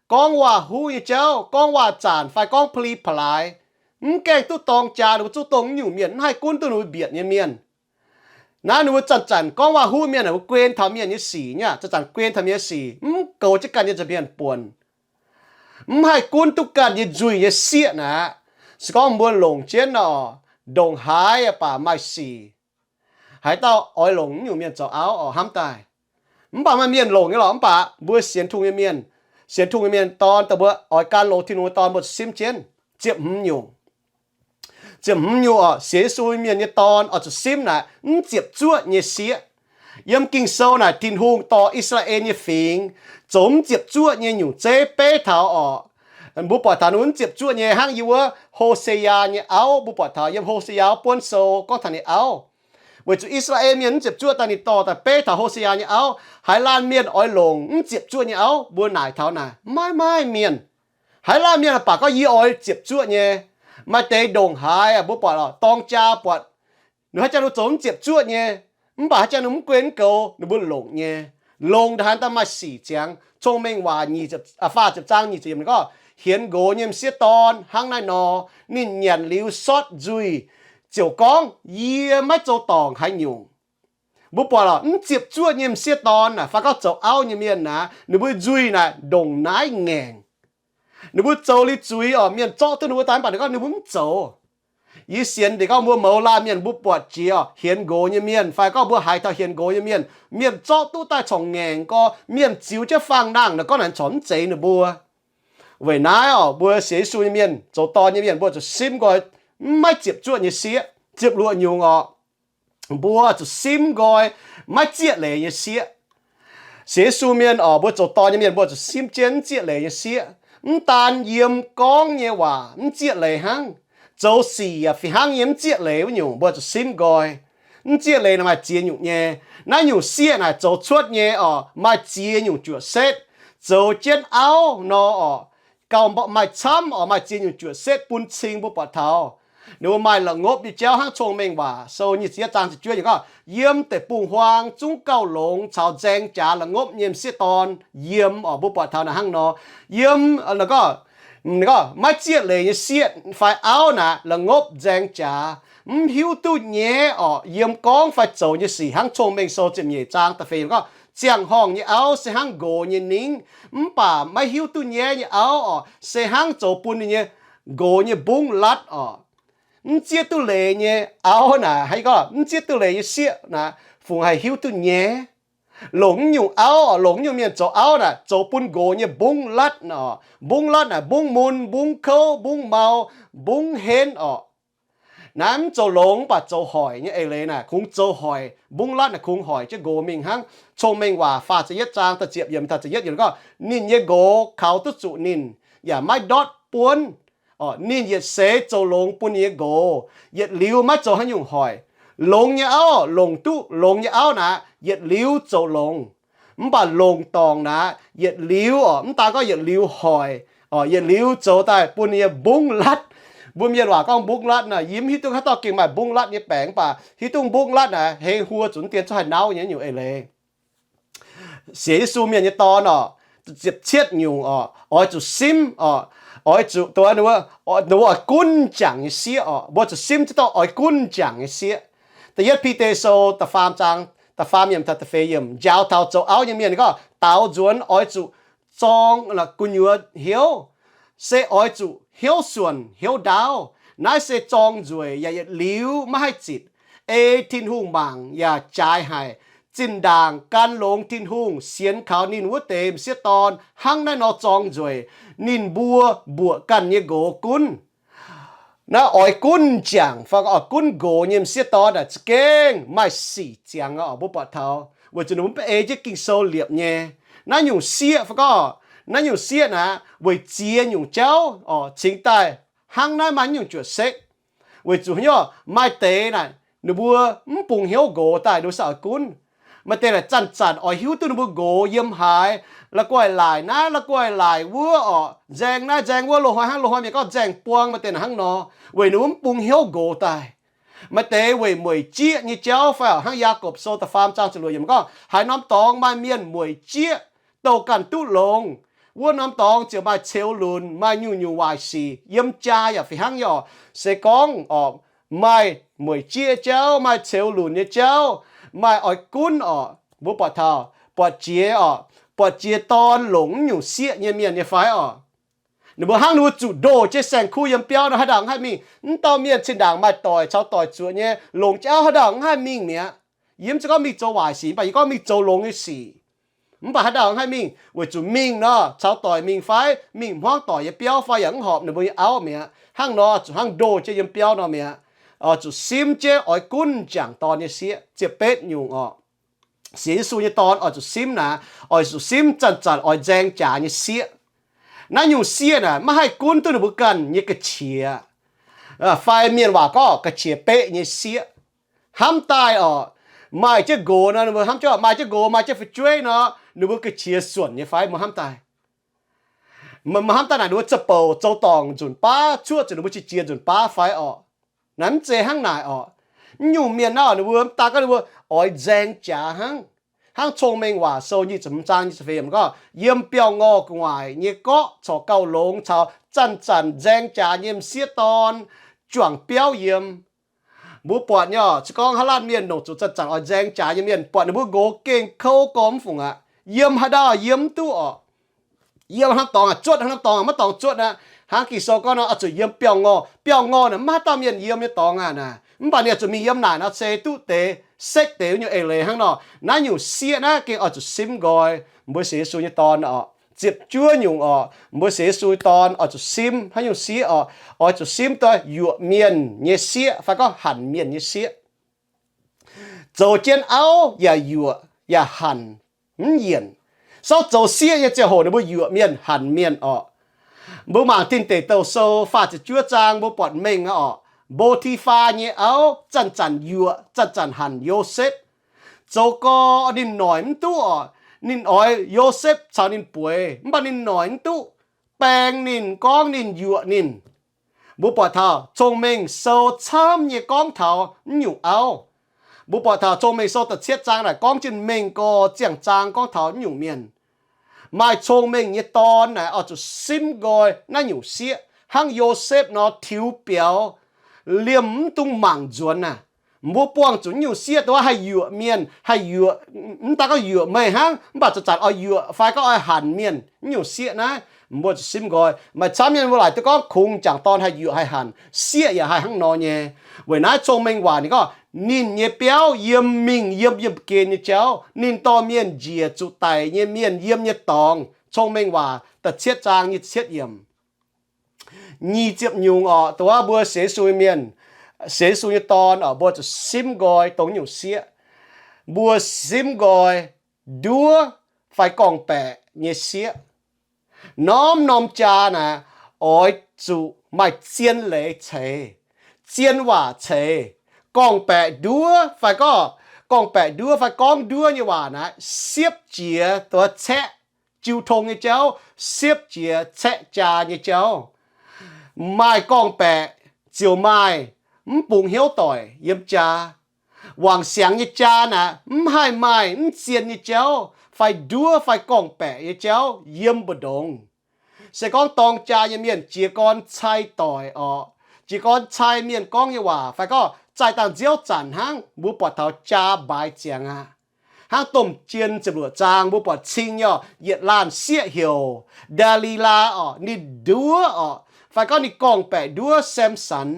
gorngv waac-huv nyei jauv, gorngv waac-zaanc fai gorngv pa'li pa'laaix, mv gaengh duqv dorng jaa ninh mbuo zuqc dongh nyungc mienh, mv haih gunv duqv ninh mbuo mbietc nyei mienh. Naaiv ninh mbuo zanc-zanc gorngv waac-huv mienh, ninh mbuo guen taux mienh nyei sic nyei, zanc-zanc guen taux mienh nyei sic, mv goux jienv ganh nyei nza'hmien buonc, mv haih gunv duqv ganh nyei nzuih nyei sieqv naaic. Se gorngv mbuo longc jienv nor, ndongc haaix baac maaih sic. Haaix dauh oix longc nyungc mienh zoux auv orqc, hnamv daaih. Mv baac maaih mienh longc nyei lorqc, mv baac mbuo sienx Tin-Hungh nyei mienh, sienx Tin-Hungh nyei mienh dorn daaih mbuo oix gan longx Tin-Hungh nyei dorn mbuo zuqc simv jienv ziepc hmz nyungc. Ziepc hmz nyungc orqc, sienx Yesu mienh nyei dorn oix zuqc simv naaic mv ziepc zuoqv nyei sieqv. Yiem Ging-Sou naaic Tin-Hungh dorh I^saa^laa^en nyei fingx zoux mv ziepc zuoqv nyei nyungc zeiv beiv taux orqc. Mbuo buatc taux ninh mv ziepc zuoqv nyei hnangv yie wuov Ho^se^yaa nyei auv, mbuo buatc taux yiem Ho^se^yaa Buonv Sou gorngv taux ninh auv. Weic zuqc I^saa^laa^en mienh mv ziepc zuoqv daaih ninh dorh daaih beiv taux Ho^se^yaa nyei auv. Haaix laanh mienh oix longc mv ziepc zuoqv nyei auv? Mbuo naaic taux naaic maiv maaih mienh. Haaix laanh mienh baac gorngv yie oix ziepc zuoqv nyei. Maaih deix ndongc haaix mbuo buatc lorqc, dorng jaa buatc ninh haaix jangx ninh zoux mv ziepc zuoqv nyei, mv baac haaix jangx ninh mv guen mv goux ninh mbuo longc nyei. Longc ndongc haaix daaih maaih sic ziangx. Cong-Mengh Waac faah ziepc zaang nyic ziepc yiemc gorngv, hienx nqox nyei m'sieqv dorn hnangv naaiv nor, ninh nyanc liuz sortv nzuih, ziouc gorngv, Yie maiv zoux dorngc haaix nyungc. Mbuo buatc lorqc, mv ziepc zuoqv nyei m'sieqv dorn naaic, fai gorngv zoux auv nyei mienh naaic, ninh mbuo nzuih naaic ndongc naaiv ngaengc. Ninh mbuo zoux liuz zuiz oc, mienh zorqv duqv ninh mbuo daaih, mv baac ninh gorngv ninh mbuo mv zoux. Yie sienx deix gorngv mbuo mouz laanh mienh mbuo buatc jiex oc, hienx nqox nyei mienh fai gorngv mbuo haiz taux hienx nqox nyei mienh, mienh zorqv duqv daaih corc ngaengc gorx, mienh ziux jienv fangx nangh nor, gorngv naaic corc mv zeiz ninh mbuo. Weic naaiv oc, mbuo sienx Yesu nyei mienh, zoux dorn nyei mienh, mbuo zuqc simv nqoi maiv ziepc zuoqv nyei sieqv, ziepc luoqc nyungc oc. Mbuo zuqc simv nqoi maiv zieqv leiz nyei sieqv. Sienx Yesu mienh oc, mbuo zoux dorn nyei mienh, mbuo zuqc simv jienv mv zieqv leiz nyei sieqv. Mv daan yiem gorngv nyei waac mv zieqv leiz hnangv, zoux sic yaac fih hnangv nyei mv zieqv leiz wuov nyungc, mbuo zuqc simv nqoi. Mv zieqv leiz naaic maaih ziex nyungc nyei. Naaiv nyungc sieqv naaic zoux cuotv nyei oc, maaih ziex nyungc juoqc setv. Zoux jienv auv nor oc, gauh maaih camv oc, maaih ziex nyungc juoqc setv bun cing mbuo buatc taux. Ninh mbuo maaih la'ngopv nyei jauv hnangv Cong-Mengh Waac Sou nyic ziepc yietv zaang ziepc juov nyungc gorngv, Yiem deic-bung-huaang zungv gauh longx caux nzaeng jaax la'ngopv nyei m'sieqv dorn yiem oc, mbuo buatc taux naaic hnangv nor. Yiem, gorngv, maiv zieqv leiz nyei sieqv fai auv naaic la'ngopv nzaeng jaax, mv hiuv duqv nyaiv oc, yiem gorngv fai zoux nyei sic hnangv Cong-Mengh Sou ziepc nyeic zaang da'feix gorngv, Ziangh horngh nyei auv se hnangv nqox nyei ningv, mv baac maiv hiuv duqv nyaiv nyei auv oc, se hnangv zoux bun ninh nyei nqox nyei mbungv latv oc. Mv zieqv duqv leiz nyei auv naaic, gorngv mv zieqv duqv leiz nyei sieqv naaic, fungc haih hiuv duqv nyaiv. Longc nyungc auv oc, longc nyungc mienh zoux auv naaic, zoux bun nqox nyei mbungv latv oc. Mbungv latv naaic mbungv mun, mbungv kouv, mbungv mau, mbungv henv oc. Naaiv mv zoux longx mv baac zoux hoic nyei eix leiz naaic, kungx zoux hoic. Mbungv latv naaic kungx hoic jienv nqox mingh hnangv. Cong-Mengh Waac faah ziepc yietv zaang da'ziepc yiemc taux ziepc yietv yiemc gorngv, Ninh nyei nqox kaux duqv zuqc ninh, yaac maiv ndortv buonv. Ninh yietc seix zoux longx bun ninh nyei nqox, yietc liuz maiv zoux haaix nyungc hoic. Longx nyei auv, longc duqv longx nyei auv naaic, yietc liuz zoux longx. Mv baac longc dorngc naaic, yietc liuz oc, mv daan gorngv yietc liuz hoic, yietc liuz zoux daaih bun ninh nyei mbungv latv. Mbuo mienh waac gorngv mbungv latv naaic, yie mv hiuv duqv haaix dauh gengh maaih mbungv latv nyei baengc, mv baac hiuv duqv mbungv latv naaic hei huo zuqc dien cuotv haaix nauv nyei nyungc eix leiz. Sienx Yesu mienh nyei dorn oc, ziepc cietv nyungc oc, oix zuqc simv oc, oix zuqc, ninh mbuo oix gunv jangc nyei sieqv oc, mbuo zuqc simv ziex dauh oix gunv jangc nyei sieqv. Da'yietv Bide Sou da'faam zaang, da'faam yiemc taux da'feix yiemc, njaaux taux zoux auv nyei mienh gorngv, daaux nzuonx oix zuqc zorng gu'nyuoz hnyouv, se oix zuqc hnyouv suonc hnyouv ndaauv. Naaiv se zorng nzueic yaac yietc liuz maiv haih zitc, ei Tin-Hungh mangc yaac jaaix haic. Zinh ndaangc gan longx Tin-Hungh sienx kaux ninh wuov deix m'sieqv dorn hnangv naaiv nor zorng nzueic, ninh mbuo mbuoqc ganh nyei nqox gunv. Naaiv oix gunv jangc fai oix gunv nqox nyei m'sieqv dorn naaic za'gengh maaih sic ziangx oc, mbuo buatc taux weic zuqc ninh mbuo mv ei jienv Ging-Sou liepc nyei. Naaiv nyungc sieqv fai gorngv, naaiv nyungc sieqv naaic weic ziex nyungc jauv oc, cingx daaih hnangv naaiv maaih nyungc juoqc sekv. Weic zuqc haaix nyungc, maaih deix naaic ninh mbuo mv bungx hnyouv nqox daaih ninh mbuo se oix gunv. Maaih deix naaic zanc-zanc oix hiuv duqv ninh mbuo nqox yiem haaix, la'guaih laaic naaiv la'guaih laaic wuov oc, nzaeng naaiv nzaeng wuov, loz-hnoi hnangv loz-hnoi mienh gorngv nzaeng buang, maaih deix naaic hnangv nor, weic ninh mbuo mv bungx hnyouv nqox daaih. Maaih deix weic mueic jieqv nyei jauv fai oc, hnangv Yaagorpc Sou da'faam zaang ziepc luoqc yiemc gorngv, haaix norm dorngx maaih mienh mueic jieqv, douh ganh duqv longx, wuov norm dorngx ziouc maaih ceux lunc, maaih nyungc-nyungc waaic sic yiem jaa yaac fih hnangv nyei oc. Se gorngv oc, maaih mueic jieqv jauv, maaih ceux lunc nyei jauv, maaih oix gunv oc, mbuo buatc taux buatc jiex oc, buatc jiex dorn longc mv nyungc sieqv nyei mienh nyei fai oc. Ninh mbuo hnangv ninh mbuo zuqc ndoh jienv saeng-kuv yiem biauv nor, haaix ndaangc mv haih mingh. Mv dauh mienh zinh ndaangc maaih doic caux doic zuoqc nyei, longc jauv haaix ndaangc mv haih mingh mi'aqv. Yie mv zeiz gorngv mingh zoux waaic sic, mv baac yie gorngv mingh zoux longx nyei sic. Mv baac haaix ndaangc mv haih mingh weic zuqc mingh nor caux doic mingh fai mingh hmuangv doic nyei biauv fai yaac mv horpc ninh mbuo nyei auv mi'aqv. Hnangv nor zuqc hnangv ndoh jienv yiem biauv nor mi'aqv. Oix zuqc simv jienv oix gunv jangc dorn nyei sieqv. Ziepc betv nyungc oc, sienx Yesu nyei dorn oix zuqc simv naaic, oix zuqc simv zanc-zanc oix nzaeng jaax nyei sieqv. Naaiv nyungc sieqv naaic maiv haih gunv duqv ninh mbuo ganh nyei ga'qiex, fai mienh waac gorngv ga'qiex beqv nyei sieqv. Hnamv daaih oc, maaih jienv nqox nor, ninh mbuo hnamv jienv maaih jienv nqox, maaih jienv fu'jueiv nor, ninh mbuo ga'qiex suonc nyei fai? Mbuo hnamv daaih, mbuo hnamv daaih naaic ninh mbuo za'bouc zoux dorngc nzunc baav, cuoqv zuqc ninh mbuo qiex jiez nzunc baav fai oc? Naaiv mv zeiz hnangv naaic oc. Mv nyungc mienh naaiv ninh mbuo mv daan gorngv ninh mbuo oix nzaeng jaax hnangv. Hnangv Cong-Mengh Waac Sou nyic ziepc hmz zaang nyic ziepc feix yiemc gorngv, yiem biauv-ngorh gu'nguaaic nyei gorqv corc gauh longx caux zanc-zanc nzaeng jaax nyei m'sieqv dorn juangc biauv yiem. Mbuo buatc nyei oc, se gorngv haaix laanh mienh longc zuqc zanc-zanc oix nzaeng jaax nyei mienh, buatc ninh mbuo nqox gengh kouv gormx fungc aqv. Yiem haaix ndau yiem mv duqv oc. Yiem hnangv dorngx aqv, zuotv hnangv dorngx aqv, maiv dorngx zuotv aqv. Hnangv Ging-Sou gorngv nor, oix zuqc yiem biauv-ngorh. Biauv-ngorh naaic maiv haaix dauh mienh yiem nyei dorngx aqv naaic. Mv baac ninh oix zuqc mingh yiem naaic nor se duqv deix sekv deix wuov nyungc eix leiz hnangv nor. Naaiv nyungc sieqv naaiv gengh oix zuqc simv nqoi. Mbuo sienx Yesu nyei dorn oc, ziepc juov nyungc oc, mbuo sienx Yesu nyei dorn oix zuqc simv haaix nyungc sieqv oc? Oix zuqc simv duqv yuoqc mienh nyei sieqv fai gorngv hanc mienh nyei sieqv. Zoux jienv auv yaac yuoqc yaac hanc mv yienc. Sortv zoux sieqv nyei ziangh hoc ninh mbuo yuoqc mienh hanc mienh oc. Mbuo mangc Tin Deic Douh Sou faah ziepc juov zaang mbuo buatc mengh aqv oc. Mbo^ti^faa nyei auv zanc-zanc yuoqc zanc-zanc hanc Yosepv. Zoux gau ninh noic mv duqv oc. Ninh oix Yosepv caux ninh bueix, mv baac ninh noic mv duqv. Baeng ninh, gorngv ninh yuoqc ninh. Mbuo buatc taux Cong-Mengh Sou camv nyei gorngv taux mv nyungc auv. Mbuo buatc taux Cong-Mengh Sou da'cietv zaang naaic gorngv jienv mengh gau ziangh zaang gorngv taux mv nyungc mienh. Maaih cong-mengh nyei dorn naaic oix zuqc simv nqoi naaiv nyungc sieqv, hnangv Yosepv nor tiux biaux, liemh mv dungx mangc nzuonx naaic. Mbuo buangh zuqc mv nyungc sieqv dongh haih yuoqc mienh, haih yuoqc, mv daan gorngv yuoqc meih hnangv, mv baac zanc-zanc oix yuoqc fai gorngv oix hanc mienh. Mv nyungc sieqv naaiv mbuo zuqc simv nqoi. Maaih camv mienh mbuo laaic duqv gorngv kungx jangc dorn haih yuoqc haih hanc. Sieqv yaac haih hnangv nor nyei. Weic naaiv Cong-Mengh Waac ninh gorngv, ninh nyei biauv yiem mingh yiem yiemh gen nyei jauv, ninh dorh mienh njiec zuqc daic nyei mienh yiem nyei dorngx. Cong-Mengh Waac da'cietv zaang nyic ziepc cietv yiemc. Nyic ziepc nyungc oc, dongh wuov mbuo sienx Yesu nyei mienh, sienx Yesu nyei dorn oc, mbuo zuqc simv nqoi dongh nyungc sieqv. Mbuo simv nqoi nduov fai gorngv-baeqc nyei sieqv. Norm-norm jaa naaic oix zuqc maaih zien leiz ceix, zien waac ceix. Gorngv-baeqc nduov fai gorngv, gorngv-baeqc nduov fai gorngv nduov nyei waac naaic siepv jiez dongh caeqv jiu tong nyei jauv, siepv jiez caeqv jaa nyei jauv. Maaih gorngv-baeqc ziouc maaih mv bungx hnyouv doic yiem jaa. Wangc siangx nyei jaa naaic mv haih maaih mv zien nyei jauv fai nduov fai gorngv-baeqc nyei jauv yiem mbu'ndongx. Se gorngv dorng jaa nyei mienh jiez gorn cai doic oc, jiez gorn cai mienh gorngv nyei waac fai gorngv zaih dangh nziouv zanc hnangv, mbuo buatc taux jaa mbaaix ziangx aqv. Hnangv Domh Jien ziepc luoqc zaang mbuo buatc cing nyei oc, yietc laanh sieqv heuc Ndaa^li^laa oc, ninh nduov oc, fai gorngv ninh gorngv-baeqc nduov Samson.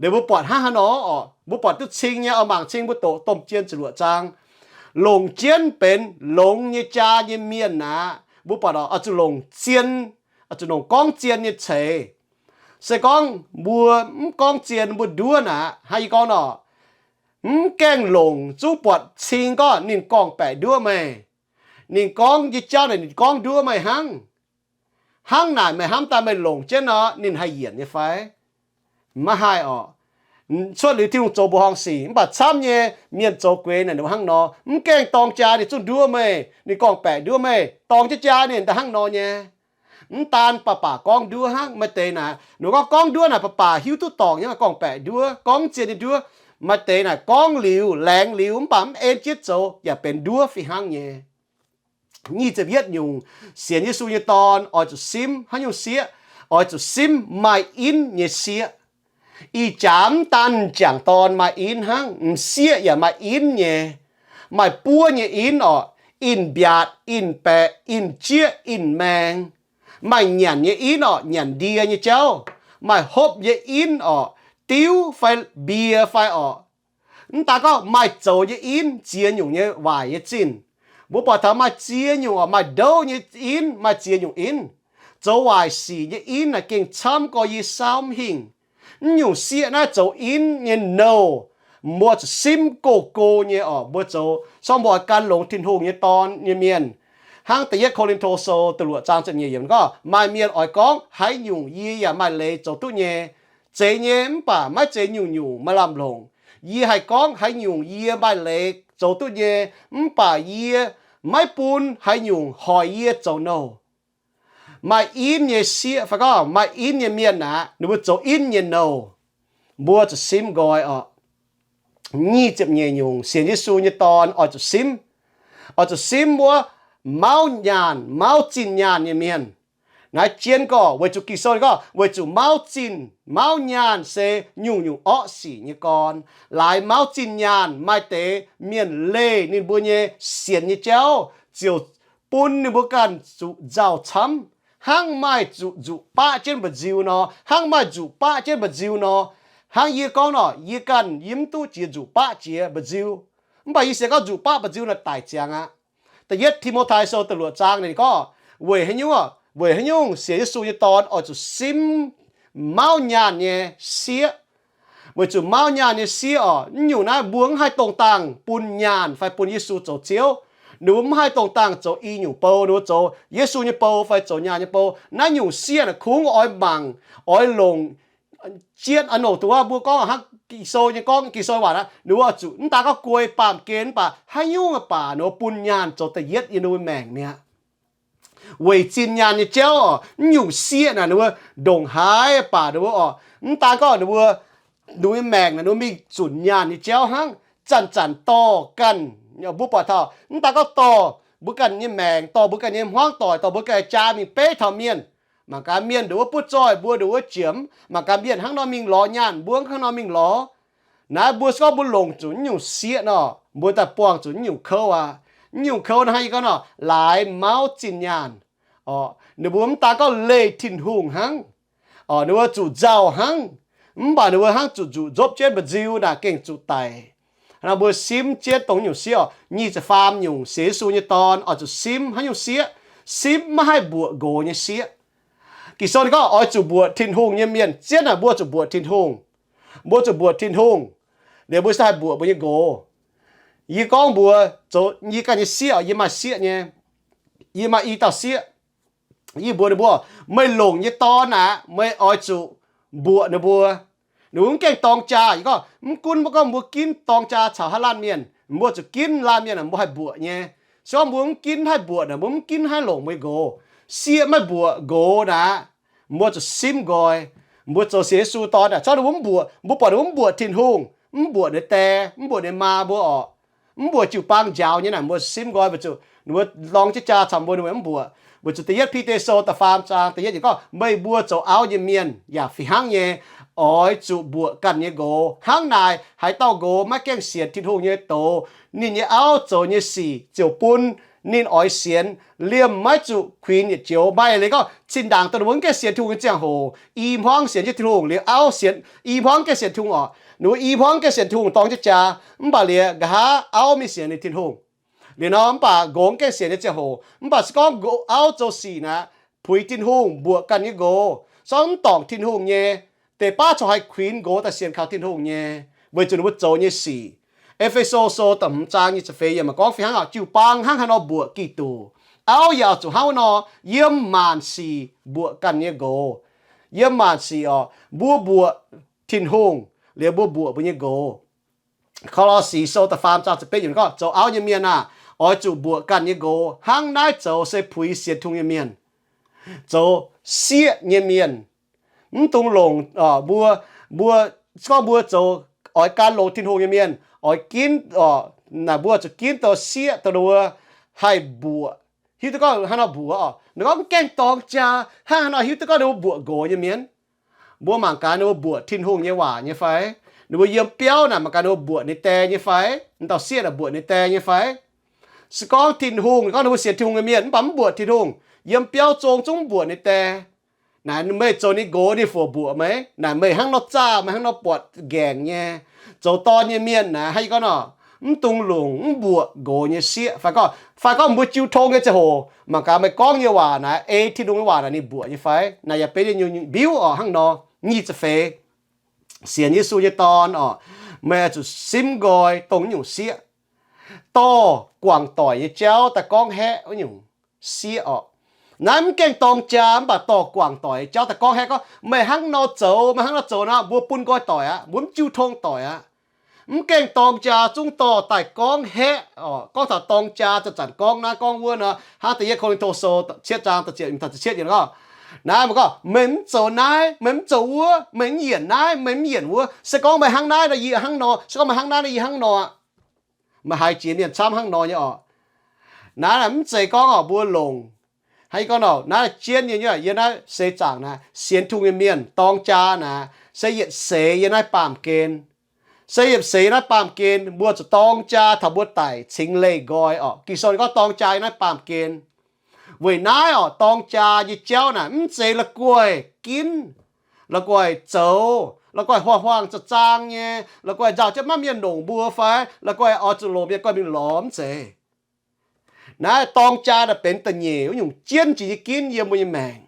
Liuz mbuo buatc hnangv haaix nor oc, mbuo buatc duqv cing nyei oc. Mangc cing mbuo doqc Domh Jien ziepc luoqc zaang, longc jienv benx longx nyei jaa nyei mienh aqv. Mbuo buatc oc, oix zuqc longc zien, oix zuqc longc gorngv zien nyei ceix. Se gorngv mbuo mv gorngv zien, mbuo nduov naaic, hnangv yie gorngv nor, mv gaengh longc zungv buatc cing gorngv ninh gorngv-baeqc nduov meih. Ninh gorngv nyei jauv naaic ninh gorngv nduov meih hnangv. Hnangv naaic meih hnamv daaih meih longc jienv nor, ninh haih yienc nyei fai? Maiv haih oc. Cuotv liuz Tin-Hungh zoux mbuoqc horngh sic, mv baac camv nyei mienh zoux gueix naaic ninh mbuo hnangv nor, mv gaengh dorng jaa ninh zungv nduov meih, ninh gorngv-baeqc nduov meih, dorng jienv jaa ninh daaih hnangv nor nyei. Mv daan baac baac gorngv nduov hnangv, maaih deix naaic, ninh gorngv gorngv nduov naaic baac baac hiuv duqv dorngc nyei, gorngv-baeqc nduov, gorngv zien nyei nduov. Maaih deix naaic gorngv liuz, laengz liuz, mv baac mv en jienv zoux yaac benx nduov fih hnangv nyei. Nyic ziepc yietv nyungc, sienx Yesu nyei dorn oix zuqc simv haaix nyungc sieqv? Oix zuqc simv maaih inv nyei sieqv. Ih jaax mv daan m'jangc dorn maaih inv hnangv, m'sieqv yaac maaih inv nyei. Maaih buov nyei inv orqc, in-mbiaatc, in-baeqc, in-jieqv, in-maeng. Maaih nyanc nyei inv orqc, nyanc ndie nyei jauv. Maaih hopv nyei inv orqc, diuv fai mbie fai orqc. Mv daan gorngv maaih zoux nyei inv, ziex nyungc nyei waaic nyei zinh. Mbuo buatc taux maaih ziex nyungc orqc, maaih ndouv nyei inv, maaih ziex nyungc inv. Zoux waaic sic nyei inv naaic gengh camv gorx yie saauv mv hingh. Mv nyungc sieqv naaiv zoux inv nyei nouh, mbuo zuqc simv go-go nyei orqc. Mbuo zoux, sorng mbuo oix gan longx Tin-Hungh nyei dorn nyei mienh. Hnangv da'yietv Ko^lin^to Sou da'luoqc zaang ziepc nyeic yiemc gorngv, maaih mienh oix gorngv, haaix nyungc yie yaac maaih leiz zoux duqv nyei. Zeiz nyei mv baac maiv zeiz nyungc-nyungc maaih lamh longc. Yie haih gorngv haaix nyungc yie maaih leiz zoux duqv nyei, mv baac yie maiv bun haaix nyungc hoic yie zoux nouh. Maaih inv nyei sieqv fai gorngv maaih inv nyei mienh aqv, ninh mbuo zoux inv nyei nouh. Mbuo zuqc simv nqoi orqc. Nyic ziepc nyeic nyungc, sienx Yesu nyei dorn oix zuqc simv. Oix zuqc simv wuov mauv nyaanh, mauv zinh nyaanh nyei mienh. Naaiv jienv gorngv weic zuqc Ging-Sou gorngv, weic zuqc mauv zinh mauv nyaanh se nyungc-nyungc orqv sic nyei gorn. Laaix mauv zinh nyaanh maaih deix mienh leih ninh mbuo nyei sienx nyei jauv ziouc bun ninh mbuo ganh zuqc nzauh camv, hnangv maaih zuqc nzuqc baqv jienv mba'nziu nor, hnangv maaih nzuqc baqv jienv mba'nziu nor. Hnangv yie gorngv nor, yie ganh yie mv duqv jiex nzuqc baqv jiex mba'nziu. Mv baac yie sienx gorngv nzuqc baqv mba'nziu naaic daic ziangx aqv. Da'yietv Ti^mo^tai Sou da'luoqc zaang ninh gorngv, weic haaix nyungc, weic haaix nyungc sienx Yesu nyei dorn oix zuqc simv mauv nyaanh nyei sieqv. Weic zuqc mauv nyaanh nyei sieqv oc, nyungc naaiv mbuo mv haih dongh dangh bun nyaanh fai bun Yesu zoux Ziouv. Ninh mbuo mv haih dongh dangh zoux i nyungc bou, ninh mbuo zoux Yesu nyei bou fai zoux nyaanh nyei bou. Naaiv nyungc sieqv naaic kungx oix mangc, oix longc jienv, oix longc duqv wuov mbuo gorngv hnangv Ging-Sou nyei gorngv, Ging-Sou waac aqv, ninh mbuo zuqc mv daan gorngv guei baamh gen mv baac haaix nyungc baac ninh mbuo bun nyaanh zoux da'yietv yiem ninh mbuo maengc mi'aqv. Weic zinh nyaanh nyei jauv oc, mv nyungc sieqv naaic ninh mbuo ndongc haaix baac ninh mbuo oc, mv daan gorngv ninh mbuo, ninh mbuo nyei maengc naaic ninh mbuo mingh zunc nyaanh nyei jauv hnangv, zanc-zanc dorh ganh, mbuo buatc taux mv daan gorngv dorh mbuo ganh nyei maengc, dorh mbuo ganh nyei hmuangv doic, dorh mbuo ganh jaa mingh beiv taux mienh. Mangc gaax mienh ndongc wuov butv zoih mbuo ndongc wuov jiemx, mangc gaax mienh hnangv nor mingh lorz nyaanh mbuo hnangv nor mingh lorz. Naaiv mbuo se gorngv mbuo longc zuqc mv nyungc sieqv nor, mbuo daaih buangh zuqc mv nyungc kouv aqv. Mv nyungc kouv naaiv hnangv yie gorngv nor, laaix mauv zinh nyaanh. Oc, ninh mbuo mv daan gorngv leih Tin-Hungh hnangv, oc, ninh mbuo zuqc nzauh hnangv, mv baac ninh mbuo hnangv zuqc nzuqc nzopv jienv mba'nziu naaic gengh zuqc daic. Hnangv mbuo simv jienv dongh nyungc sieqv oc, nyic ziepc faam nyungc sienx Yesu nyei dorn oix zuqc simv haaix nyungc sieqv? Simv maiv haih mbuoqc nqox nyei sieqv. Ging-Sou ninh gorngv oix zuqc mbuoqc Tin-Hungh nyei mienh. Zien naaic mbuo zuqc mbuoqc Tin-Hungh. Mbuo zuqc mbuoqc Tin-Hungh, liuz mbuo se haih mbuoqc mbuo nyei nqox. Yie gorngv mbuox zoux yie ganh nyei sieqv oc, yie maaih sieqv nyei, yie maaih i dauh sieqv. Yie mbuox ninh mbuo, meih longc nyei dorn aqv, meih oix zuqc mbuoqc ninh mbuo. Ninh mbuo mv gaengh dorng jaa. Yie gorngv mv gunv mbuo gorngv mbuo ginv dorng jaa caux haaix laanh mienh, mbuo zuqc ginv laanh mienh aeqv, mbuo haih mbuoqc nyei. Se gorngv mbuo mv ginv haih mbuoqc naaic, mbuo mv ginv haih longc mbuo nyei nqox. Sieqv maiv mbuoqc nqox naaic, mbuo zuqc simv nqoi. Mbuo zoux sienx Yesu dorn naaic, zorqv ninh mbuo mv mbuoqc, mbuo buatc ninh mbuo mv mbuoqc Tin-Hungh, mv mbuoqc ninh nyei die, mv mbuoqc ninh nyei maa mbuo orqc, mv mbuoqc jiu-baang njaaux nyei naaic, mbuo simv nqoi weic zuqc ninh mbuo dorng jienv jaa caux mbuo, ninh mbuo mv mbuoqc. Weic zuqc da'yietv Bide Sou da'faam zaang da'yietv yiemc gorngv, meih mbuo zoux auv nyei mienh yaac fih hnangv nyei, oix zuqc mbuoqc ganh nyei nqox. Hnangv naaic, haaix dauh nqox maiv gaengh sienx Tin-Hungh nyei doz, ninh nyei auv zoux nyei sic ziouc bun ninh oix sienx liemh maiv zuqc kuinx yietc joux. Maaih leiz gorngv zinh ndaangc dongh ninh mbuo mv gaengh sienx Tin-Hungh nyei ziangh hoc, i hmuangv sienx jienv Tin-Hungh, liuz auv sienx, i hmuangv gaengh sienx Tin-Hungh orqc, ninh mbuo i hmuangv gaengh sienx Tin-Hungh dorng jienv jaa, mv baac liuz nqa'haav auv mingh sienx ninh Tin-Hungh. Liuz nor mv baac nqox mv gaengh sienx nyei ziangh hoc, mv baac se gorngv nqox auv zoux sic naaic, puix Tin-Hungh mbuoqc ganh nyei nqox, se gorngv mv dorngc Tin-Hungh nyei, deix baav corc haih kuinx nqox daaih sienx kaux Tin-Hungh nyei, weic zuqc ninh mbuo zoux nyei sic. E^fe^so Sou da'hmz zaang nyic ziepc feix yiemc maaih gorngv fih hnangv oc, jiu-baang hnangv haaix nor mbuoqc Giduc, auv yaac oix zuqc hnangv wuov nor yiem maanc sic mbuoqc ganh nyei nqox. Yiem maanc sic oc, mbuo mbuoqc Tin-Hungh liuz mbuo mbuoqc mbuo nyei nqox. Ko^lo^si Sou da'faam zaang ziepc betv yiemc gorngv, zoux auv nyei mienh aah, oix zuqc mbuoqc ganh nyei nqox. Hnangv naaiv zoux se puix sienx Tin-Hungh nyei mienh. Zoux sieqv nyei mienh, mv dungx longc, mbuo, mbuo, se gorngv mbuo zoux oix gan longx Tin-Hungh nyei mienh, oix ginv, naaic mbuo zuqc ginv dongh sieqv dongh ninh mbuo haih mbuoqc, hiuv duqv gorngv hnangv nor mbuoqc oc. Ninh gorngv mv gaengh dorng jaa, hnangv haaix nor hiuv duqv gorngv ninh mbuo mbuoqc nqox nyei mienh? Mbuo mangc gaax ninh mbuo mbuoqc Tin-Hungh nyei waac nyei fai? Ninh mbuo yiem biauv naaic mangc gaax ninh mbuo mbuoqc ninh die nyei fai? M'dauh sieqv naaic mbuoqc ninh die nyei fai? Se gorngv Tin-Hungh, gorngv ninh mbuo sienx Tin-Hungh nyei mienh mv baac mv mbuoqc Tin-Hungh, yiem biauv zong zungv mv mbuoqc ninh die. Naaic meih zoux ninh nqox ninh fuoqc mbuoqc meih? Naaic meih hnangv nor zaah, meih hnangv nor buatc nqaengc nyei. Zoux dorn nyei mienh naaic hnangv yie gorngv nor, mv dungx longc mv mbuoqc nqox nyei sieqv. Fai gorngv, fai gorngv mbuo jiu tong nyei ziangh hoc mangc gaax meih gorngv nyei waac naaic, ei Tin-Hungh nyei waac naaic ninh mbuoqc nyei fai? Naaic yaac benx ninh nyungc mbiuv oc. Hnangv nor, nyic ziepc feix, sienx Yesu nyei dorn oc, meih oix zuqc simv nqoi dongh nyungc sieqv, dorh guangc doic nyei jauv daaih gorngv haeqv wuov nyungc sieqv oc. Naaiv mv gaengh dorng jaa mv baac dorh guangc doic nyei jauv daaih gorngv haeqv gorngv, meih hnangv nor zoux, meih hnangv nor zoux nor, mbuo bun nqoi doic aqv, mbuo mv jiu tong doic aqv. Mv gaengh dorng jaa zungv dorh daaih gorngv haeqv oc. Gorngv taux dorng jaa zanc-zanc gorngv naaiv gorngv wuov nor, hnangv da'yietv Ko^lin^to Sou cietv zaang da'ziepc yiemc taux da'cietv yiemc gorngv, naaiv meih gorngv, meih mv zoux naaiv, meih mv zoux wuov, meih mv yienc naaiv, meih mv yienc wuov. Se gorngv meih hnangv naaiv nor, yie hnangv nor. Se gorngv meih hnangv naaiv nor, yie hnangv nor. Meih haiz jiex mienh camv hnangv nor nyei oc. Naaiv mv zeiz gorngv oc mbuo longc, hnangv gorngv oc naaiv jienv nyei, yiem naaiv seix zaangc naaiv sienx Tin-Hungh nyei mienh dorng jaa naaiv se yietc seix yiem naaiv baamh gen, se yietc seix yiem naaiv baamh gen mbuo zuqc dorng jaa taux mbuo daic cingx leih nqoi oc. Ging-Sou gorngv dorng jaa yiem naaiv baamh gen. Weic naaiv oc dorng jaa nyei jauv naaic mv zeiz la'guaih ginv, la'guaih zoux, la'guaih huaang-huaang za'zaang nyei, la'guaih nzauh jienv maiv mienh longc mbuo fai la'guaih oix zuqc longc mienh guaih mingh lorz, mv zeiz. Naaiv dorng jaa naaic benx da'nyeic wuov nyungc jienv jiex nyei ginv yiem mbuo nyei maengc.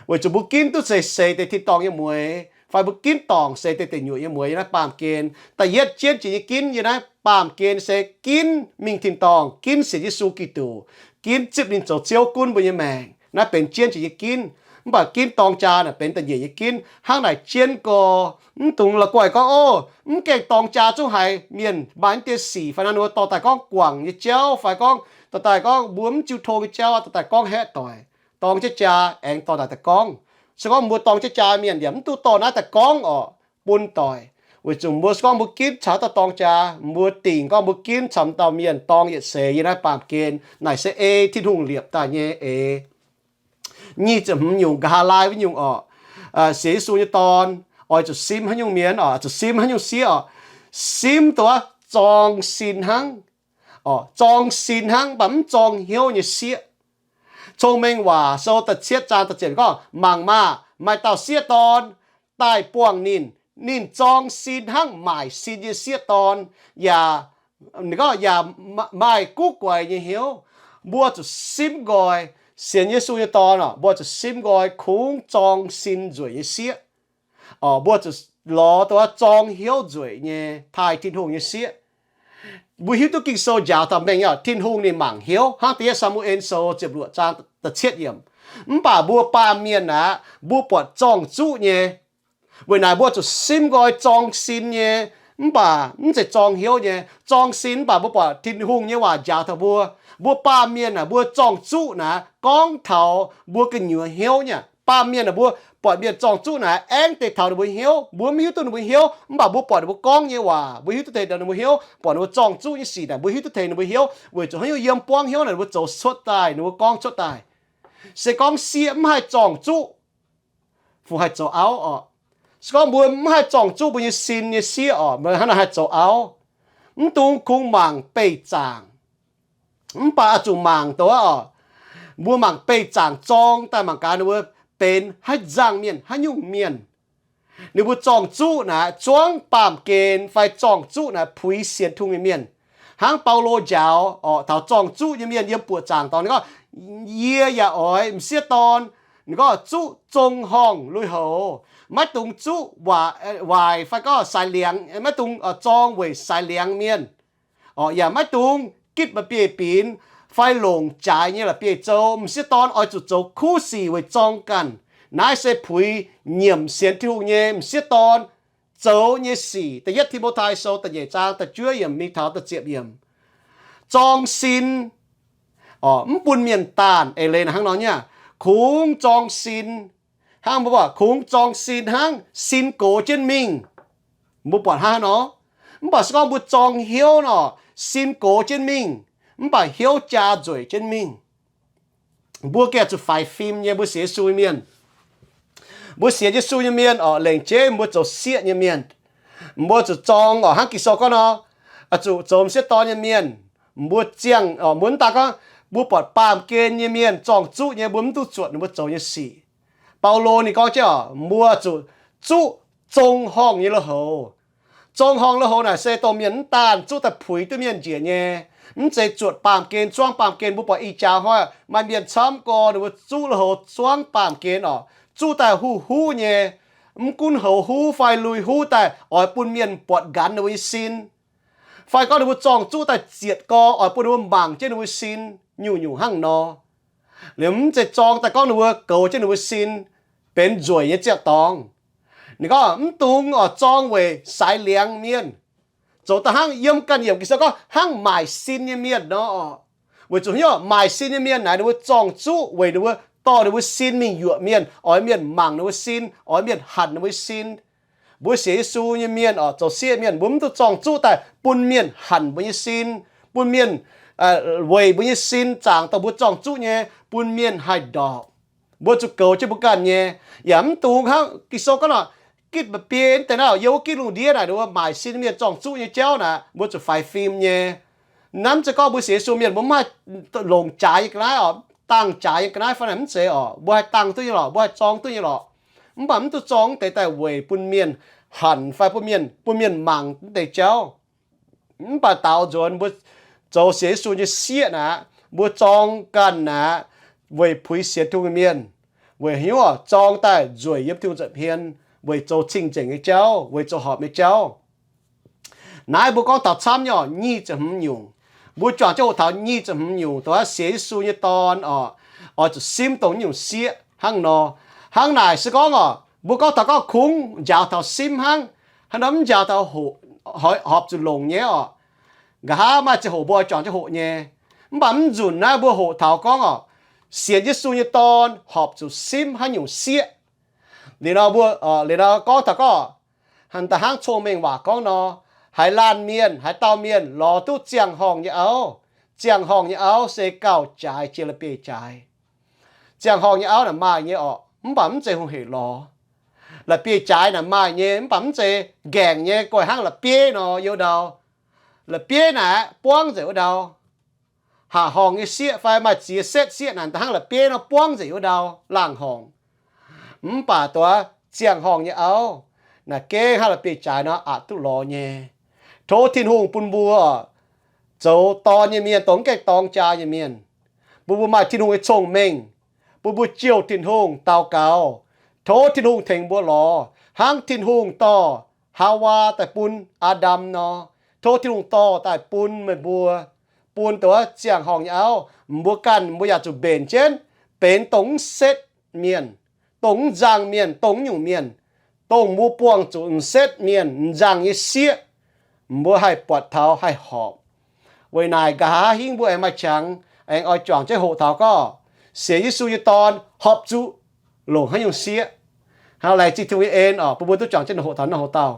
Weic zuqc mbuo ginv duqv seix seix deix tin-dorngh nyei mueix, fai mbuo ginv dorngc seix deix deic nyuoqc nyei mueix yiem naaiv baamh gen. Da'yietv jienv jiex nyei ginv yiem naaiv baamh gen se ginv mingh tin-dorngh, ginv sienx Yesu Giduc, ginv zipv ninh zoux Ziouv gunv mbuo nyei maengc. Naaiv benx jienv jiex nyei ginv. Mv baac ginv dorng jaa naaic benx da'nyeic nyei ginv. Hnangv naaic jienv gorx, mv dungx la'guaih gorngv, Ov, mv gaengh dorng jaa zungv haiz mienh maaih naaiv deix sic fai naaiv, ninh mbuo dorh daaih gorngv guangc nyei jauv fai gorngv dorh daaih gorngv mbuo mv jiu tong nyei jauv, dorh daaih gorngv haeqv doic. Dorng jienv jaa aengx dorh daaih daaih gorngv. Se gorngv mbuo dorng jienv jaa, mienh yaac mv duqv dorh naaiv daaih gorngv oc, bun doic. Weic zuqc mbuo se gorngv mbuo ginv caux dauh dorng jaa, mbuo dingc gorngv mbuo ginv caux dauh mienh dorng yietc seix yiem naaiv baamh gen. Naaic se ei Tin-Hungh liepc daaih nyei eix. Nyic ziepc hmz nyungc, nqa'haav laai wuov nyungc oc, sienx Yesu nyei dorn oix zuqc simv haaix nyungc mienh oc, zuqc simv haaix nyungc sieqv oc? Simv duqv zorng sin hnangv. Zorng sin hnangv, mv baac mv zorng hnyouv nyei sieqv. Cong-Mengh Waac Sou da'cietv zaang da'ziepc gorngv, Mangc maah! Maaih dauh sieqv dorn daaih buangh ninh. Ninh zorng sin hnangv maaic sin nyei sieqv dorn, yaac, ninh gorngv yaac maaih guv guaix nyei hnyouv. Mbuo zuqc simv nqoi. Sienx Yesu nyei dorn oc, mbuo zuqc simv nqoi kungx zorng sin nzueic nyei sieqv. Mbuo zuqc lorz duqv zorng hnyouv nzueic nyei taaih Tin-Hungh nyei sieqv. Mbuo hiuv duqv Ging-Sou njaaux taux mengh nyei, Tin-Hungh ninh mangc hnyouv, hnangv da'yietv Saa^mu^en Sou ziepc luoqc zaang da'cietv yiemc. Mv baac mbuo baamh mienh aqv, mbuo buatc zorng-zuqv nyei. Weic naaic mbuo zuqc simv nqoi zorng sin nyei. Mv baac mv zeiz zorng hnyouv nyei. Zorng sin mv baac mbuo buatc Tin-Hungh nyei waac njaaux taux mbuo, mbuo baamh mienh naaic, mbuo zorng-zuqv naaic gorngv taux mbuo gu'nyuoz hnyouv nyei. Baamh mienh naaic, mbuo buatc mienh zorng-zuqv naaic aengv deix taux ninh mbuo hnyouv. Mbuo mv hiuv duqv ninh mbuo hnyouv, mv baac mbuo buatc ninh mbuo gorngv nyei waac, mbuo hiuv duqv teix ninh mbuo hnyouv. Buatc ninh mbuo zorng-zuqv nyei sic naaic, mbuo hiuv duqv teix ninh mbuo hnyouv. Weic zuqc haaix nyungc yiem buangv hnyouv naaic ninh mbuo zoux cuotv daaih, ninh mbuo gorngv cuotv daaih. Se gorngv sieqv mv haih zorng-zuqv, fungc haih zoux auv oc? Se gorngv mbuo mv haih zorng-zuqv mbuo nyei sin nyei sieqv oc, mbuo hnangv naaic haih zoux auv? Mv dungx kungx mangc beih zaangc. Mv baac oix zuqc mangc doqc oc, mbuo mangc beih zaangc zorng daaih mangc gaax ninh mbuo benx haaix nzangc mienh, haaix nyungc mienh. Ninh mbuo zorng-zuqv naaic zuangv baamh gen fai zorng-zuqv naaic puix sienx Tin-Hungh nyei mienh. Hnangv Baulo njaaux oc, taux zorng-zuqv nyei mienh yiem buoqc zaangc dorngx, ninh gorngv, Yie yaac oix m'sieqv dorn, ninh gorngv, zuqv zong-horngh lui-houx. Maiv dungx zuqv waaic fai gorngv saaix liangx, maiv dungx zorng weic saaix liangx mienh. Yaac maiv dungx gitv mba'bieiv-binx fai longc jaaix nyei la'bieiv-zou. M'sieqv dorn oix zuqc zoux kuv sic weic zorng ganh. Naaiv se puix nyiemc sienx Tin-Hungh nyei m'sieqv dorn zoux nyei sic. Da'yietv Ti^mo^tai Sou da'nyeic zaang da'juov yiemc mingh taux da'ziepc yiemc. Zorng sin oc, mv bun mienh daanh. Eix leiz naaic hnangv nor nyei, kungx zorng sin hnangv, mbuo buatc kungx zorng sin hnangv, sin gox jienv mingh. Mbuo buatc hnangv nor. Mv baac se gorngv mbuo zorng hnyouv nor, sin gox jienv mingh, mv baac hnyouv jaa nzueic jienv mingh. Mbuo gengh zuqc faix fim nyei, mbuo sienx Yesu nyei mienh. Mbuo sienx Yesu nyei mienh oc, lengc jeiv mbuo zoux sieqv nyei mienh, mbuo zuqc zorng oc, hnangv Ging-Sou gorngv nor, zuqc zoux m'sieqv dorn nyei mienh. Mbuo ziangh oc, mbuo mv daan gorngv mbuo buatc baamh gen nyei mienh zorng-zuqv nyei, mbuo mv duqv zuotc ninh mbuo zoux nyei sic. Baulo ninh gorngv jienv oc, mbuo zuqc zuqv zong-horngh nyei lui-houx. Zong-horngh lui-houx naaic se dongh mienh mv daanh zuqv daaih puix duqv mienh njiec nyei. Mv zeiz zuotc baamh gen, zuangv baamh gen. Mbuo buatc ih jaax hnoi maaih mienh camv gorx ninh mbuo zuqv lui-houx zuangv baamh gen oc, zuqv daaih huv-huv nyei. Mv gunv houx huv fai lui huv daaih oix bun mienh buatc nqanx ninh mbuo nyei sin, fai gorngv ninh mbuo zorng-zuqv daaih zietc gorx oix bun ninh mbuo mangc jienv ninh mbuo sin, nyungc-nyungc hnangv nor. Liuz mv zeiz zorng daaih gorngv ninh mbuo goux jienv ninh mbuo sin, benx nzueic nyei ziangh dorngx. Ninh gorngv mv dungx oc zorng weic saaix liangx mienh. Zoux daaih hnangv yiem ganh yiemc Ging-Sou gorngv hnangv maaic sin nyei mienh nor oc. Weic zuqc hnyouv maaic sin nyei mienh naaic ninh mbuo zorng-zuqv weic ninh mbuo dorh ninh mbuo sin mingh yuoqc mienh, oix mienh mangc ninh mbuo sin, oix mienh hanc ninh mbuo sin. Mbuo sienx Yesu nyei mienh oc, zoux sieqv mienh, mbuo mv duqv zorng-zuqv daaih bun mienh hanc mbuo nyei sin, bun mienh, weic mbuo nyei sin zaangc dongh mbuo zorng-zuqv nyei, bun mienh haih ndorpc. Mbuo zuqc goux jienv mbuo ganh nyei. Yaac mv dungx hnangv Ging-Sou gorngv nor, gitv mba'biei deix naaiv, yiem wuov gitv lungh ndiev naaic, mbuo maaic sin mienh zorng-zuqv nyei jauv naaic, mbuo zuqc faix fim nyei. Naaiv mv zeiz gorngv mbuo sienx Yesu mienh mbuo mv maaih longc jaaix nyei ga'naaiv oc, dangh jaaix nyei ga'naaiv fai naaic, mv zeiz oc. Mbuo haih dangh duqv nyei lorqc, mbuo haih zorng duqv nyei lorqc. Mv baac mv duqv zorng deix daaih weic bun mienh hanc fai bun mienh, bun mienh mangc mv deix jauv. Mv baac daaux nzuonx mbuo zoux sienx Yesu nyei sieqv naaic, mbuo zorng ganh naaic, weic puix sienx Tin-Hungh nyei mienh, weic hnyouv zorng daaih nzueic yiem Tin-Hungh nza'hmien, weic zoux cing-nzengc nyei jauv, weic zoux horpc nyei jauv. Naaiv mbuo gorngv taux camv nyei oc, nyic ziepc hmz nyungc. Mbuo juangc jienv hoqc taux nyic ziepc hmz nyungc dongh sienx Yesu nyei dorn oc, oix zuqc simv dongh nyungc sieqv hnangv nor. Hnangv naaic se gorngv oc, mbuo gorngv taux gorngv kungx njaaux taux simv hnangv, hnangv nor mv njaaux taux hoqc, horpc zuqc longc nyei oc. Nqa'haav maaih ziangh hoc mbuo oix juangc jienv hoqc nyei. Mv baac mv nzunc naaiv mbuo hoqc taux gorngv oc, sienx Yesu nyei dorn horpc zuqc simv haaix nyungc sieqv. Liuz nor mbuo, liuz nor gorngv taux gorngv, da'hnangv cong-mengh waac gorngv nor, haaix laanh mienh, haaix dauh mienh lorz duqv ziangh horngh nyei auv, ziangh horngh nyei auv se gauh jaaix jiex la'bieiv-jaaix. Ziangh horngh nyei auv naaic maaih nyei orqc, mv baac mv zeiz hungh heic lorz. La'bieiv-jaaix naaic maaih nyei, mv baac mv zeiz ngaengc nyei, goiv hnangv la'bieiv nor, you know. La'bieiv naaic buangv nzengc wuov ndau. Haac horngh nyei sieqv fai maaih ziex setv sieqv naaic, da'hnangv la'bieiv nor buangv nzengc wuov ndau laangh horngc. Mv baac dongh ziangh horngh nyei auv naaic gengh hnangv la'bieiv-jaaix nor aqc duqv lorz nyei. Tov Tin-Hungh bun mbuo zoux dorn nyei mienh, dongh mv gaengh dorng jaa nyei mienh, bun mbuo maaih Tin-Hungh nyei cong-mengh, bun mbuo jouh Tin-Hungh daux gaux. Tov Tin-Hungh tengx mbuo lorz hnangv Tin-Hungh dorh Haawaa daaih bun Aa^ndam nor. Tov Tin-Hungh dorh daaih bun meih mbuo, bun dongh ziangh horngh nyei auv. Mbuo ganh mbuo yaac zuqc mbenc jienv benx dongh mv setv mienh, dongh mv nzangh mienh, dongh mv nyungc mienh, dongh mbuo buangh zuqc m'setv mienh, m'nzangh nyei sieqv, mbuo haih buatc taux haih horpc. Weic naaic nqa'haav hingv mbuo aengx maaih qangx aengx oix juangc jienv hoqc taux gorngv sienx Yesu nyei dorn horpc zuqc longc haaix nyungc sieqv. Hnangv laengz zingh Tin-Hungh nyei en oc, bun mbuo duqv juangc jienv hoqc taux naaiv hoc dauh.